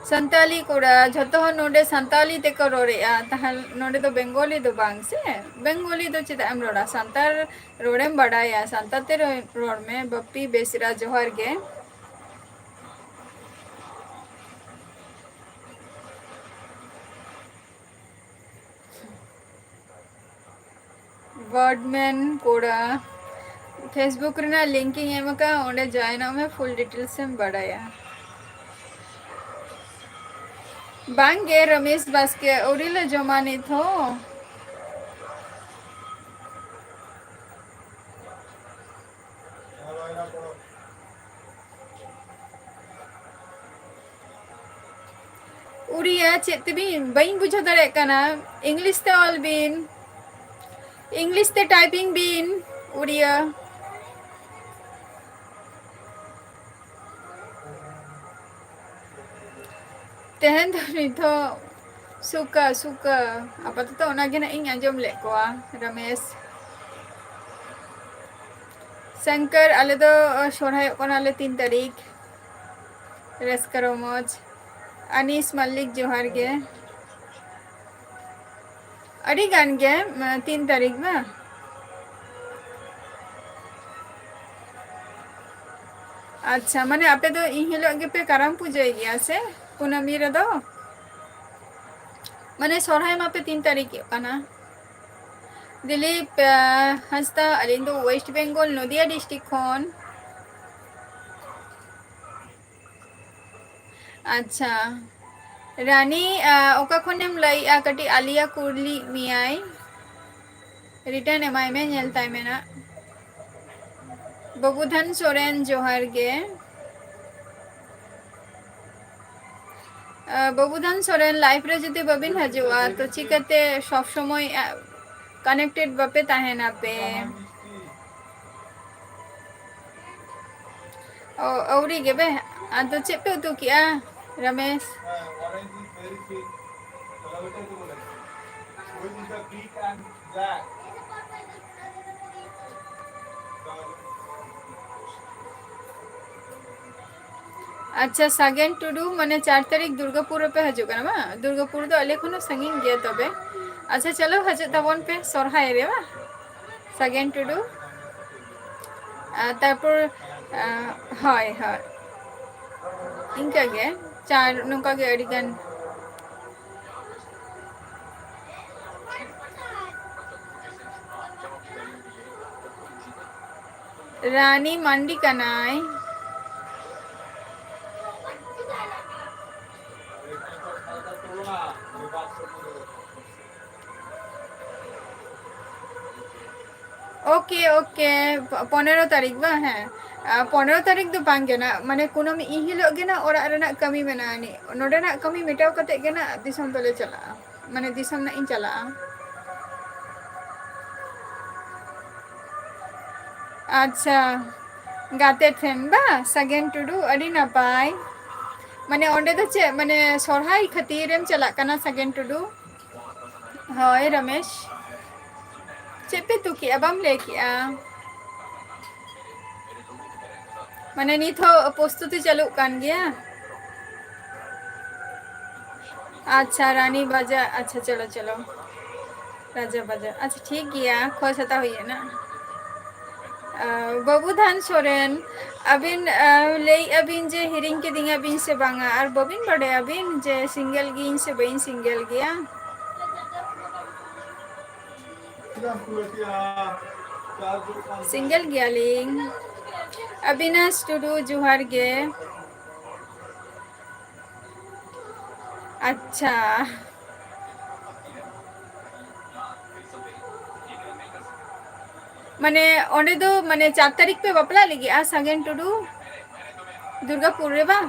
ᱥᱟᱱᱛᱟᱞᱤ ᱠᱚᱲᱟ, ᱡᱷᱚᱛᱚ ᱦᱚᱲ ᱱᱚᱰᱮ ᱥᱟᱱᱛᱟᱞᱤ ᱛᱮᱠᱚ ᱨᱚᱲᱮᱫᱼᱟ, ᱛᱟᱦᱞᱮ ᱱᱚᱰᱮ ᱫᱚ ᱵᱮᱝᱜᱚᱞᱤ ᱫᱚ ᱵᱟᱝ ᱥᱮ? ᱵᱮᱝᱜᱚᱞᱤ ᱫᱚ ᱪᱮᱫᱟᱜ ᱮᱢ ᱨᱚᱲᱟ? ᱥᱟᱱᱛᱟᱲ ᱨᱚᱲᱮᱢ ᱵᱟᱰᱟᱭᱟ, ᱥᱟᱱᱛᱟᱲ ᱛᱮ ᱨᱚᱲ, ᱨᱚᱲ ᱢᱮ᱾ ᱵᱟᱯᱤ ᱵᱮᱥᱨᱟ, ᱡᱚᱦᱟᱨ ᱜᱮ᱾ ᱵᱟᱨᱰᱢᱮᱱ ᱠᱚᱲᱟ, Facebook ᱨᱮᱱᱟᱜ link ᱤᱧ ᱮᱢ ᱟᱠᱟᱫᱼᱟ, ᱚᱸᱰᱮ join ᱚᱜ ᱢᱮ, full details ᱮᱢ ᱵᱟᱲᱟᱭᱟ᱾ ᱵᱟᱝ ᱜᱮ ᱨᱚᱢᱮᱥ ᱵᱟᱥᱠᱮ, ᱟᱹᱣᱨᱤ ᱞᱮ ᱡᱚᱢᱟ ᱱᱤᱛ ᱦᱚᱸ᱾ ᱩᱲᱤᱭᱟ ᱪᱮᱫ ᱛᱮᱵᱤᱱ? ᱵᱟᱹᱧ ᱵᱩᱡᱷᱟᱹᱣ ᱫᱟᱲᱮᱭᱟᱜ ᱠᱟᱱᱟ᱾ English ᱛᱮ ᱚᱞ ᱵᱤᱱ, English ᱛᱮ typing ᱵᱤᱱ, ᱩᱲᱤᱭᱟ᱾ ᱛᱮᱦᱮᱧ ᱫᱚ ᱱᱤᱛᱚᱜ ᱥᱩᱠᱟ, ᱥᱩᱠᱟ, ᱟᱯᱟᱛᱚᱛᱚ ᱚᱱᱟᱜᱮ ᱱᱟᱜ ᱤᱧ ᱟᱸᱡᱚᱢ ᱞᱮᱫ ᱠᱚᱣᱟ, ᱨᱚᱢᱮᱥ᱾ ᱥᱚᱝᱠᱚᱨ, ᱟᱞᱮ ᱫᱚ ᱥᱚᱨᱦᱟᱭᱚᱜ ᱠᱟᱱᱟᱞᱮ ᱛᱤᱱ ᱛᱟᱹᱨᱤᱠᱷ᱾ ᱨᱟᱹᱥᱠᱟᱹ ᱨᱚᱢᱚᱡᱽ᱾ ᱟᱱᱤᱥ ᱢᱟᱞᱞᱤᱠ, ᱡᱚᱦᱟᱨ ᱜᱮ᱾ ᱟᱹᱰᱤ ᱜᱟᱱ ᱜᱮ, ᱢᱟ, ᱛᱤᱱ ᱛᱟᱹᱨᱤᱠᱷ ᱵᱟᱝ? ᱟᱪᱪᱷᱟ, ᱢᱟᱱᱮ ᱟᱯᱮ ᱫᱚ ᱤᱱ ᱦᱤᱞᱳᱜ ᱜᱮᱯᱮ ᱠᱟᱨᱟᱢ ᱯᱩᱡᱟᱹᱭ ᱜᱮᱭᱟ ᱥᱮ ᱠᱩᱱᱟᱹᱢᱤ ᱨᱮᱫᱚ? ᱢᱟᱱᱮ ᱥᱚᱨᱦᱟᱭ ᱢᱟᱯᱮ ᱛᱤᱱ ᱛᱟᱹᱨᱤᱠᱷᱚᱜ ᱠᱟᱱᱟ? ᱫᱤᱞᱤᱯ, ᱟᱸ, ᱦᱟᱸᱥᱫᱟ, ᱟᱹᱞᱤᱧ ᱫᱚ West Bengal, ᱱᱚᱫᱤᱭᱟ district ᱠᱷᱚᱱ᱾ ᱟᱪᱪᱷᱟ, ᱨᱟᱱᱤ, ᱟᱸ, ᱚᱠᱟ ᱠᱷᱚᱱᱮᱢ ᱞᱟᱹᱭᱮᱜᱼᱟ? ᱠᱟᱹᱴᱤᱡ ᱟᱞᱤᱭᱟ ᱠᱩᱞᱤ ᱢᱮᱭᱟᱭ, return ᱮᱢᱟᱭ ᱢᱮ, ᱧᱮᱞ ᱛᱟᱭ ᱢᱮ ᱱᱟᱜ᱾ ᱵᱟᱹᱵᱩᱫᱷᱟᱱ ᱥᱚᱨᱮᱱ, ᱡᱚᱦᱟᱨ ᱜᱮ᱾ ᱟᱸ, ᱵᱟᱹᱵᱩᱫᱷᱟᱱ ᱥᱚᱨᱮᱱ, live ᱨᱮ ᱡᱩᱫᱤ ᱵᱟᱹᱵᱤᱱ ᱦᱤᱡᱩᱜᱼᱟ, ᱛᱚ ᱪᱤᱠᱟᱹᱛᱮ ᱥᱚᱵ ᱥᱚᱢᱚᱭ, ᱟᱸ, connected ᱵᱟᱯᱮ ᱛᱟᱦᱮᱱᱟ ᱯᱮ? ᱚ, ᱟᱹᱣᱨᱤ ᱜᱮ ᱵᱮ? ᱟᱫᱚ ᱪᱮᱫ ᱯᱮ ᱩᱛᱩ ᱠᱮᱜᱼᱟ, ᱨᱟᱢᱮᱥ? ᱟᱪᱪᱷᱟ, ᱥᱟᱜᱮᱱ ᱴᱩᱰᱩ, ᱢᱟᱱᱮ ᱪᱟᱨ ᱛᱟᱹᱨᱤᱠᱷ ᱫᱩᱨᱜᱟᱯᱩᱨ ᱨᱮᱯᱮ ᱦᱤᱡᱩᱜ ᱠᱟᱱᱟ ᱵᱟᱝ? ᱫᱩᱨᱜᱟᱯᱩᱨ ᱫᱚ ᱟᱞᱮ ᱠᱷᱚᱱ ᱦᱚᱸ ᱥᱟᱺᱜᱤᱧ ᱜᱮᱭᱟ ᱛᱚᱵᱮ᱾ ᱟᱪᱪᱷᱟ, ᱪᱚᱞᱚ ᱦᱤᱡᱩᱜ ᱛᱟᱵᱚᱱ ᱯᱮ ᱥᱚᱨᱦᱟᱭ ᱨᱮ ᱵᱟᱝ? ᱥᱟᱜᱮᱱ ᱴᱩᱰᱩ᱾ ᱟᱨ ᱛᱟᱨᱯᱚᱨ, ᱟᱸ, ᱦᱳᱭ, ᱦᱳᱭ᱾ ᱤᱱᱠᱟᱹ ᱜᱮ, ᱪᱟᱨ, ᱱᱚᱝᱠᱟ ᱜᱮ ᱟᱹᱰᱤ ᱜᱟᱱ᱾ ᱨᱟᱱᱤ ᱢᱟᱱᱰᱤ ᱠᱟᱱᱟᱭ᱾ OK, OK, ᱯᱚ-, ᱯᱚᱱᱮᱨᱚ ᱛᱟᱹᱨᱤᱠᱷ ᱵᱟᱝ? ᱦᱮᱸ, ᱟᱸ, ᱯᱚᱱᱮᱨᱚ ᱛᱟᱹᱨᱤᱠᱷ ᱫᱚ ᱵᱟᱝ ᱜᱮ ᱱᱟᱜ, ᱢᱟᱱᱮ ᱠᱩᱱᱟᱹᱢᱤ ᱤᱱ ᱦᱤᱞᱳᱜ ᱜᱮ ᱱᱟᱜ ᱚᱲᱟᱜ ᱨᱮᱱᱟᱜ ᱠᱟᱹᱢᱤ ᱢᱮᱱᱟᱜᱼᱟ ᱟᱹᱱᱤᱡ᱾ ᱱᱚᱰᱮᱱᱟᱜ ᱠᱟᱹᱢᱤ ᱢᱮᱴᱟᱣ ᱠᱟᱛᱮᱫ ᱜᱮ ᱱᱟᱜ ᱫᱤᱥᱚᱢ ᱫᱚᱞᱮ ᱪᱟᱞᱟᱜᱼᱟ, ᱢᱟᱱᱮ ᱫᱤᱥᱚᱢ ᱱᱟᱜ ᱤᱧ ᱪᱟᱞᱟᱜᱼᱟ᱾ ᱟᱪᱪᱷᱟ, ᱜᱟᱛᱮ ᱴᱷᱮᱱ ᱵᱟ, ᱥᱟᱜᱮᱱ ᱴᱩᱰᱩ, ᱟᱹᱰᱤ ᱱᱟᱯᱟᱭ᱾ ᱢᱟᱱᱮ ᱚᱸᱰᱮ ᱫᱚ ᱪᱮᱫ, ᱢᱟᱱᱮ ᱥᱚᱨᱦᱟᱭ ᱠᱷᱟᱹᱛᱤᱨ ᱮᱢ ᱪᱟᱞᱟᱜ ᱠᱟᱱᱟ, ᱥᱟᱜᱮᱱ ᱴᱩᱰᱩ? ᱦᱳᱭ, ᱨᱚᱢᱮᱥ, ᱪᱮᱫ ᱯᱮ ᱩᱛᱩ ᱠᱮᱜᱼᱟ? ᱵᱟᱢ ᱞᱟᱹᱭ ᱠᱮᱜᱼᱟ᱾ ᱢᱟᱱᱮ ᱱᱤᱛ ᱦᱚᱸ ᱯᱨᱚᱥᱛᱩᱛᱤ ᱪᱟᱹᱞᱩᱜ ᱠᱟᱱ ᱜᱮᱭᱟ? ᱟᱪᱪᱷᱟ, ᱨᱟᱱᱤ ᱵᱟᱡᱟᱨ, ᱟᱪᱪᱷᱟ, ᱪᱚᱞᱚ, ᱪᱚᱞᱚ᱾ ᱨᱟᱡᱟ ᱵᱟᱡᱟᱨ, ᱟᱪᱪᱷᱟ, ᱴᱷᱤᱠ ᱜᱮᱭᱟ, ᱠᱷᱚᱡᱽ ᱦᱟᱛᱟᱣ ᱦᱩᱭ ᱮᱱᱟ᱾ ᱟᱸ, ᱵᱟᱹᱵᱩᱫᱷᱟᱱ ᱥᱚᱨᱮᱱ, ᱟᱹᱵᱤᱱ, ᱟᱸ, ᱞᱟᱹᱭᱮᱜᱼᱟ ᱵᱤᱱ ᱡᱮ ᱦᱤᱲᱤᱧ ᱠᱤᱫᱤᱧᱟ ᱵᱤᱱ ᱥᱮ ᱵᱟᱝᱟ, ᱟᱨ ᱵᱟᱹᱵᱤᱱ ᱵᱟᱰᱟᱭᱟ ᱵᱤᱱ ᱡᱮ single ᱜᱤᱭᱟᱹᱧ ᱥᱮ ᱵᱟᱹᱧ single ᱜᱮᱭᱟ? ᱥᱤᱝᱜᱮᱞ ᱜᱮᱭᱟᱞᱤᱧ᱾ ᱚᱵᱤᱱᱟᱥ ᱴᱩᱰᱩ, ᱡᱚᱦᱟᱨ ᱜᱮ᱾ ᱟᱪᱪᱷᱟ, ᱢᱟᱱᱮ ᱚᱸᱰᱮ ᱫᱚ ᱢᱟᱱᱮ ᱪᱟᱨ ᱛᱟᱹᱨᱤᱠᱷ ᱯᱮ ᱵᱟᱯᱞᱟᱜ ᱞᱟᱹᱜᱤᱫᱼᱟ, ᱥᱟᱜᱮᱱ ᱴᱩᱰᱩ, ᱫᱩᱨᱜᱟᱯᱩᱨ ᱨᱮ ᱵᱟᱝ?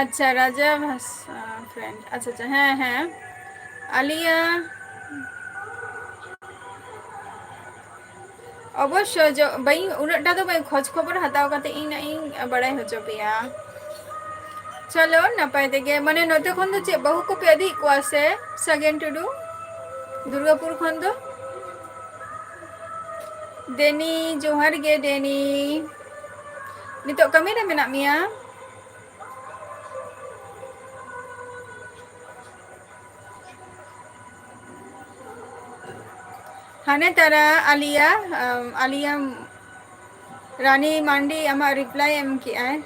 ᱟᱪᱪᱷᱟ, ᱨᱟᱡᱟ ᱵᱷᱟᱥᱟ friend, ᱟᱪᱪᱷᱟ, ᱟᱪᱪᱷᱟ, ᱦᱮᱸ, ᱦᱮᱸ, ᱟᱞᱤᱭᱟ᱾ ᱚᱵᱚᱥᱥᱳᱭ, ᱡᱚ-, ᱵᱟᱹᱧ, ᱩᱱᱟᱹᱜ ᱴᱟ ᱫᱚ ᱵᱟᱹᱧ ᱠᱷᱚᱡᱽ ᱠᱷᱚᱵᱚᱨ ᱦᱟᱛᱟᱣ ᱠᱟᱛᱮ ᱤᱧ ᱱᱟᱜ ᱤᱧ ᱵᱟᱲᱟᱭ ᱦᱚᱪᱚ ᱯᱮᱭᱟ᱾ ᱪᱚᱞᱚ, ᱱᱟᱯᱟᱭ ᱛᱮᱜᱮ᱾ ᱢᱟᱱᱮ, ᱱᱚᱛᱮ ᱠᱷᱚᱱ ᱫᱚ ᱪᱮᱫ ᱵᱟᱹᱦᱩ ᱠᱚᱯᱮ ᱤᱫᱤᱭᱮᱫ ᱠᱚᱣᱟ ᱥᱮ, ᱥᱟᱜᱮᱱ ᱴᱩᱰᱩ, ᱫᱩᱨᱜᱟᱯᱩᱨ ᱠᱷᱚᱱ ᱫᱚ? ᱰᱮᱱᱤ, ᱡᱚᱦᱟᱨ ᱜᱮ ᱰᱮᱱᱤ᱾ ᱱᱤᱛᱚᱜ ᱠᱟᱹᱢᱤ ᱨᱮ ᱢᱮᱱᱟᱜ ᱢᱮᱭᱟ? ᱦᱟᱱᱮ ᱛᱟᱨᱟ ᱟᱞᱤᱭᱟ, ᱟᱢ, ᱟᱞᱤᱭᱟ ᱨᱟᱱᱤ ᱢᱟᱱᱰᱤ ᱟᱢᱟᱜ reply ᱮᱢ ᱠᱮᱜᱼᱟᱭ᱾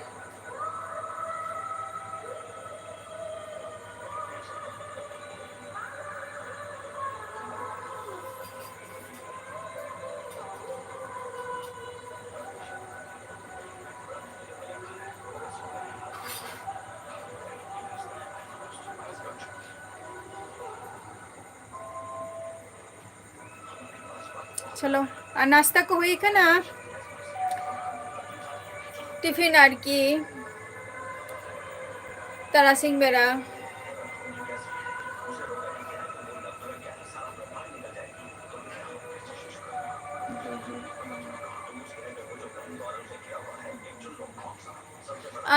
ᱪᱚᱞᱚ, ᱟᱨ ᱱᱟᱥᱛᱟ ᱠᱚ ᱦᱩᱭ ᱠᱟᱱᱟ? ᱴᱤᱯᱷᱤᱱ ᱟᱨᱠᱤ, ᱛᱟᱨᱟᱥᱤᱧ ᱵᱮᱲᱟ᱾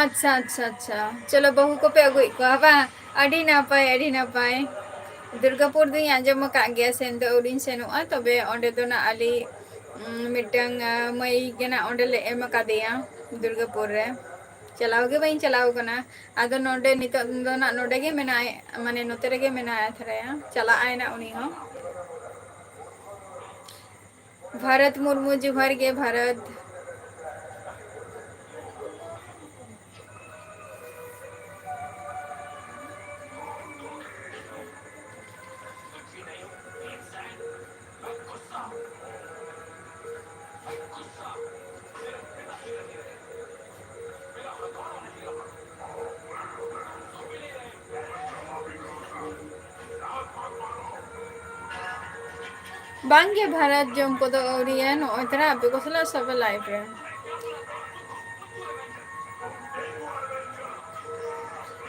ᱟᱪᱪᱷᱟ, ᱟᱪᱪᱷᱟ, ᱟᱪᱪᱷᱟ᱾ ᱪᱚᱞᱚ, ᱵᱟᱹᱦᱩ ᱠᱚᱯᱮ ᱟᱹᱜᱩᱭᱮᱫ ᱠᱚᱣᱟ ᱵᱟᱝ? ᱟᱹᱰᱤ ᱱᱟᱯᱟᱭ, ᱟᱹᱰᱤ ᱱᱟᱯᱟᱭ᱾ ᱫᱩᱨᱜᱟᱯᱩᱨ ᱫᱚᱧ ᱟᱸᱡᱚᱢ ᱟᱠᱟᱫ ᱜᱮᱭᱟ, ᱥᱮᱱ ᱫᱚ ᱟᱹᱣᱨᱤᱧ ᱥᱮᱱᱚᱜᱼᱟ, ᱛᱚᱵᱮ ᱚᱸᱰᱮ ᱫᱚ ᱱᱟᱜ ᱟᱞᱮ, ᱩᱸ, ᱢᱤᱫᱴᱟᱝ, ᱟ, ᱢᱟᱹᱭ ᱜᱮ ᱱᱟᱜ ᱚᱸᱰᱮ ᱞᱮ ᱮᱢ ᱟᱠᱟᱫᱮᱭᱟ ᱫᱩᱨᱜᱟᱯᱩᱨ ᱨᱮ᱾ ᱪᱟᱞᱟᱣ ᱜᱮ ᱵᱟᱹᱧ ᱪᱟᱞᱟᱣ ᱠᱟᱱᱟ᱾ ᱟᱫᱚ ᱱᱚᱰᱮ ᱱᱤᱛᱚᱜ ᱫᱚ ᱱᱟᱜ ᱱᱚᱰᱮ ᱜᱮ ᱢᱮᱱᱟᱭ, ᱢᱟᱱᱮ ᱱᱚᱛᱮ ᱨᱮᱜᱮ ᱢᱮᱱᱟᱭᱟ ᱛᱷᱟᱨᱟᱭᱟ, ᱪᱟᱞᱟᱜ ᱟᱭ ᱱᱟᱜ ᱩᱱᱤ ᱦᱚᱸ᱾ ᱵᱷᱟᱨᱚᱛ ᱢᱩᱨᱢᱩ, ᱡᱚᱦᱟᱨ ᱜᱮ ᱵᱷᱟᱨᱚᱛ᱾ ᱵᱟᱝᱜᱮ, ᱵᱷᱟᱨᱟᱛ ᱡᱚᱢ ᱠᱚᱫᱚ ᱟᱹᱣᱨᱤᱭᱟ, ᱱᱚᱜᱼᱚᱭ ᱛᱚᱨᱟ ᱟᱯᱮ ᱠᱚ ᱥᱟᱞᱟᱜ ᱥᱚᱵᱮ live ᱨᱮ᱾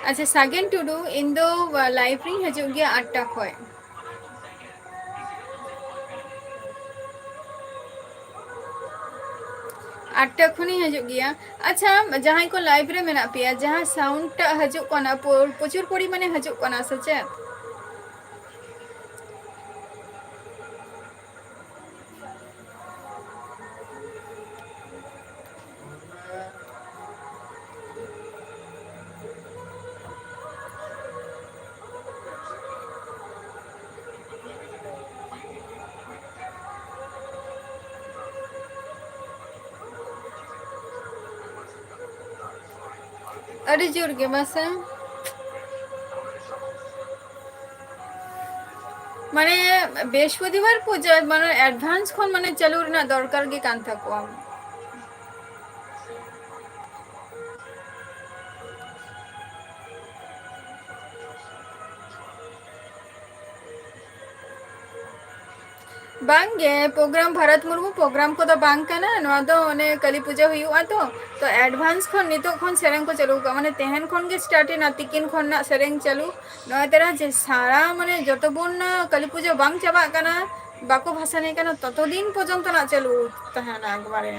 ᱟᱪᱪᱷᱟ, ᱥᱟᱜᱮᱱ ᱴᱩᱰᱩ, ᱤᱧ ᱫᱚ, ᱟ, live ᱨᱤᱧ ᱦᱤᱡᱩᱜ ᱜᱮᱭᱟ ᱟᱴ ᱴᱟ ᱠᱷᱚᱡ᱾ ᱟᱴ ᱴᱟ ᱠᱷᱚᱱᱤᱧ ᱦᱤᱡᱩᱜ ᱜᱮᱭᱟ᱾ ᱟᱪᱪᱷᱟ, ᱡᱟᱦᱟᱸᱭ ᱠᱚ live ᱨᱮ ᱢᱮᱱᱟᱜ ᱯᱮᱭᱟ, ᱡᱟᱦᱟᱸ sound ᱴᱟᱜ ᱦᱤᱡᱩᱜ ᱠᱟᱱᱟ, ᱯᱨᱚ-, ᱯᱨᱚᱪᱩᱨ ᱯᱚᱨᱤᱢᱟᱱᱮ ᱦᱤᱡᱩᱜ ᱠᱟᱱᱟ ᱥᱮ ᱪᱮᱫ? ᱟᱹᱰᱤ ᱡᱳᱨ ᱜᱮ ᱢᱟᱥᱮ᱾ ᱢᱟᱱᱮ ᱵᱨᱤᱦᱚᱥᱯᱚᱛᱤᱵᱟᱨ ᱯᱩᱡᱟᱹ, ᱢᱟᱱᱮ advance ᱠᱷᱚᱱ ᱢᱟᱱᱮ ᱪᱟᱹᱞᱩ ᱨᱮᱱᱟᱜ ᱫᱚᱨᱠᱟᱨ ᱜᱮ ᱠᱟᱱ ᱛᱟᱠᱚᱣᱟ᱾ ᱵᱟᱝᱜᱮ, program, ᱵᱷᱟᱨᱚᱛ ᱢᱩᱨᱢᱩ program ᱠᱚᱫᱚ ᱵᱟᱝ ᱠᱟᱱᱟ᱾ ᱱᱚᱣᱟ ᱫᱚ ᱚᱱᱮ ᱠᱟᱹᱞᱤ ᱯᱩᱡᱟᱹ ᱦᱩᱭᱩᱜᱼᱟ ᱛᱚ, ᱛᱚ advance ᱠᱷᱚᱱ, ᱱᱤᱛᱚᱜ ᱠᱷᱚᱱ ᱥᱮᱨᱮᱧ ᱠᱚ ᱪᱟᱹᱞᱩ ᱠᱟᱜᱼᱟ, ᱢᱟᱱᱮ ᱛᱮᱦᱮᱧ ᱠᱷᱚᱱ ᱜᱮ start ᱮᱱᱟ, ᱛᱤᱠᱤᱱ ᱠᱷᱚᱱ ᱨᱮᱱᱟᱜ ᱥᱮᱨᱮᱧ ᱪᱟᱹᱞᱩ᱾ ᱱᱚᱣᱟ ᱛᱮᱨᱟ ᱡᱮ ᱥᱟᱨᱟ, ᱢᱟᱱᱮ ᱡᱚᱛᱚ ᱵᱚᱱ, ᱟᱸ, ᱠᱟᱹᱞᱤ ᱯᱩᱡᱟᱹ ᱵᱟᱝ ᱪᱟᱵᱟᱜ ᱠᱟᱱᱟ, ᱵᱟᱠᱚ ᱵᱷᱟᱥᱟᱱᱮ ᱠᱟᱱᱟ, ᱛᱚᱛᱚ ᱫᱤᱱ ᱯᱚᱨᱡᱚᱱᱛᱚ ᱱᱟᱜ ᱪᱟᱹᱞᱩ ᱛᱟᱦᱮᱱᱟ ᱮᱠᱵᱟᱨᱮ᱾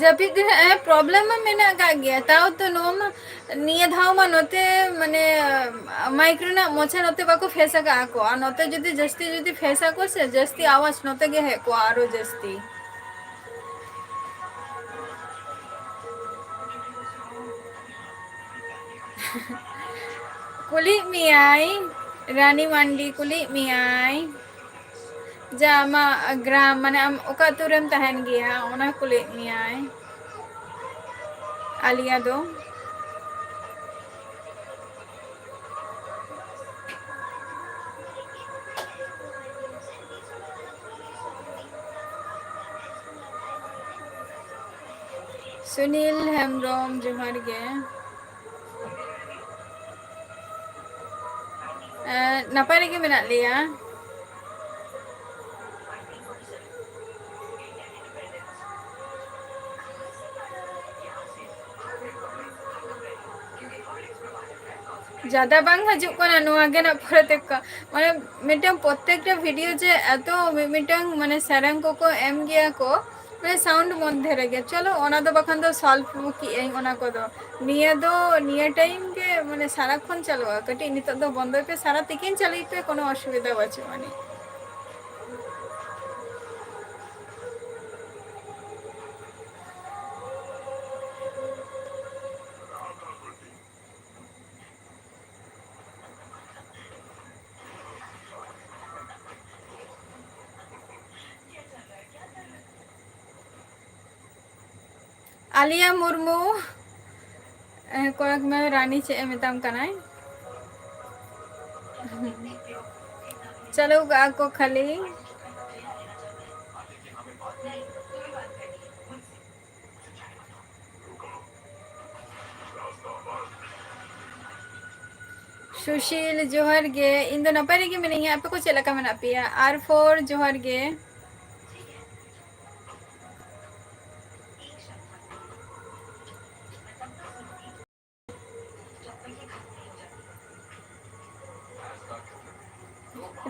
ᱡᱟᱹᱯᱤᱫ ᱨᱮ, ᱦᱮᱸ, problem ᱢᱟ ᱢᱮᱱᱟᱜ ᱟᱠᱟᱫ ᱜᱮᱭᱟ, ᱛᱟᱣ ᱛᱚ ᱱᱚᱣᱟ ᱢᱟ, ᱱᱤᱭᱟᱹ ᱫᱷᱟᱣ ᱢᱟ ᱱᱚᱛᱮ, ᱢᱟᱱᱮ, mic ᱨᱮᱱᱟᱜ ᱢᱚᱪᱟ ᱱᱚᱛᱮ ᱵᱟᱠᱚ face ᱟᱠᱟᱫ ᱟᱠᱚ, ᱟᱨ ᱱᱚᱛᱮ ᱡᱩᱫᱤ ᱡᱟᱹᱥᱛᱤ ᱡᱩᱫᱤ face ᱟᱠᱚ ᱥᱮ, ᱡᱟᱹᱥᱛᱤ ᱟᱣᱟᱡᱽ ᱱᱚᱛᱮ ᱜᱮ ᱦᱮᱡ ᱠᱚᱜᱼᱟ ᱟᱨᱚ ᱡᱟᱹᱥᱛᱤ᱾ ᱠᱩᱞᱤᱭᱮᱫ ᱢᱮᱭᱟᱭ ᱨᱟᱱᱤ ᱢᱟᱱᱰᱤ, ᱠᱩᱞᱤᱭᱮᱫ ᱢᱮᱭᱟᱭ ᱡᱮ ᱟᱢᱟᱜ ᱜᱨᱟᱢ, ᱢᱟᱱᱮ ᱟᱢ ᱚᱠᱟ ᱟᱹᱛᱩ ᱨᱮᱢ ᱛᱟᱦᱮᱱ ᱜᱮᱭᱟ, ᱚᱱᱟ ᱠᱩᱞᱤᱭᱮᱫ ᱢᱮᱭᱟᱭ ᱟᱞᱤᱭᱟ ᱫᱚ᱾ ᱥᱩᱱᱤᱞ ᱦᱮᱢᱵᱨᱚᱢ, ᱡᱚᱦᱟᱨ ᱜᱮ᱾ ᱮᱸ, ᱱᱟᱯᱟᱭ ᱨᱮᱜᱮ ᱢᱮᱱᱟᱜ ᱞᱮᱭᱟ᱾ ᱡᱟᱫᱟ ᱵᱟᱝ ᱦᱤᱡᱩᱜ ᱠᱟᱱᱟ ᱱᱚᱣᱟ ᱜᱮ ᱱᱟᱜ ᱯᱚᱨᱮ ᱛᱮ ᱠᱚ-, ᱢᱟᱱᱮ ᱢᱤᱫᱴᱟᱝ ᱯᱨᱚᱛᱛᱮᱠᱴᱟ video ᱡᱮ ᱮᱛᱚ ᱢᱤ-, ᱢᱤᱫᱴᱟᱝ ᱢᱟᱱᱮ ᱥᱮᱨᱮᱧ ᱠᱚᱠᱚ ᱮᱢ ᱜᱮᱭᱟ ᱠᱚ, ᱢᱟᱱᱮ sound ᱢᱚᱫᱽᱫᱷᱮ ᱨᱮᱜᱮ᱾ ᱪᱚᱞᱚ ᱚᱱᱟ ᱫᱚ ᱵᱟᱠᱷᱟᱱ ᱫᱚ solve ᱠᱤᱜ ᱟᱹᱧ ᱚᱱᱟ ᱠᱚᱫᱚ᱾ ᱱᱤᱭᱟᱹ ᱫᱚ ᱱᱤᱭᱟᱹ time ᱜᱮ ᱢᱟᱱᱮ ᱥᱟᱨᱟᱠᱷᱚᱱ ᱪᱟᱹᱞᱩᱜᱼᱟ᱾ ᱠᱟᱹᱴᱤᱡ ᱱᱤᱛᱚᱜ ᱫᱚ ᱵᱚᱱᱫᱚᱭ ᱯᱮ, ᱥᱟᱨᱟ ᱛᱤᱠᱤᱱ ᱪᱟᱹᱞᱩᱭ ᱯᱮ, ᱠᱳᱱᱳ ᱚᱥᱩᱵᱤᱫᱷᱟ ᱵᱟᱹᱪᱩᱜ ᱟᱹᱱᱤᱡ᱾ ᱟᱞᱤᱭᱟ ᱢᱩᱨᱢᱩ, ᱮ, ᱠᱚᱭᱮᱠ ᱢᱮ ᱨᱟᱱᱤ ᱪᱮᱫ ᱮ ᱢᱮᱛᱟᱢ ᱠᱟᱱᱟᱭ? ᱪᱟᱹᱞᱩ ᱠᱟᱜᱼᱟ ᱠᱚ ᱠᱷᱟᱹᱞᱤ᱾ ᱥᱩᱥᱤᱞ, ᱡᱚᱦᱟᱨ ᱜᱮ᱾ ᱤᱧ ᱫᱚ ᱱᱟᱯᱟᱭ ᱨᱮᱜᱮ ᱢᱤᱱᱟᱹᱧᱟ, ᱟᱯᱮ ᱠᱚ ᱪᱮᱫ ᱞᱮᱠᱟ ᱢᱮᱱᱟᱜ ᱯᱮᱭᱟ? ᱟᱨ ᱯᱷᱳᱨ, ᱡᱚᱦᱟᱨ ᱜᱮ᱾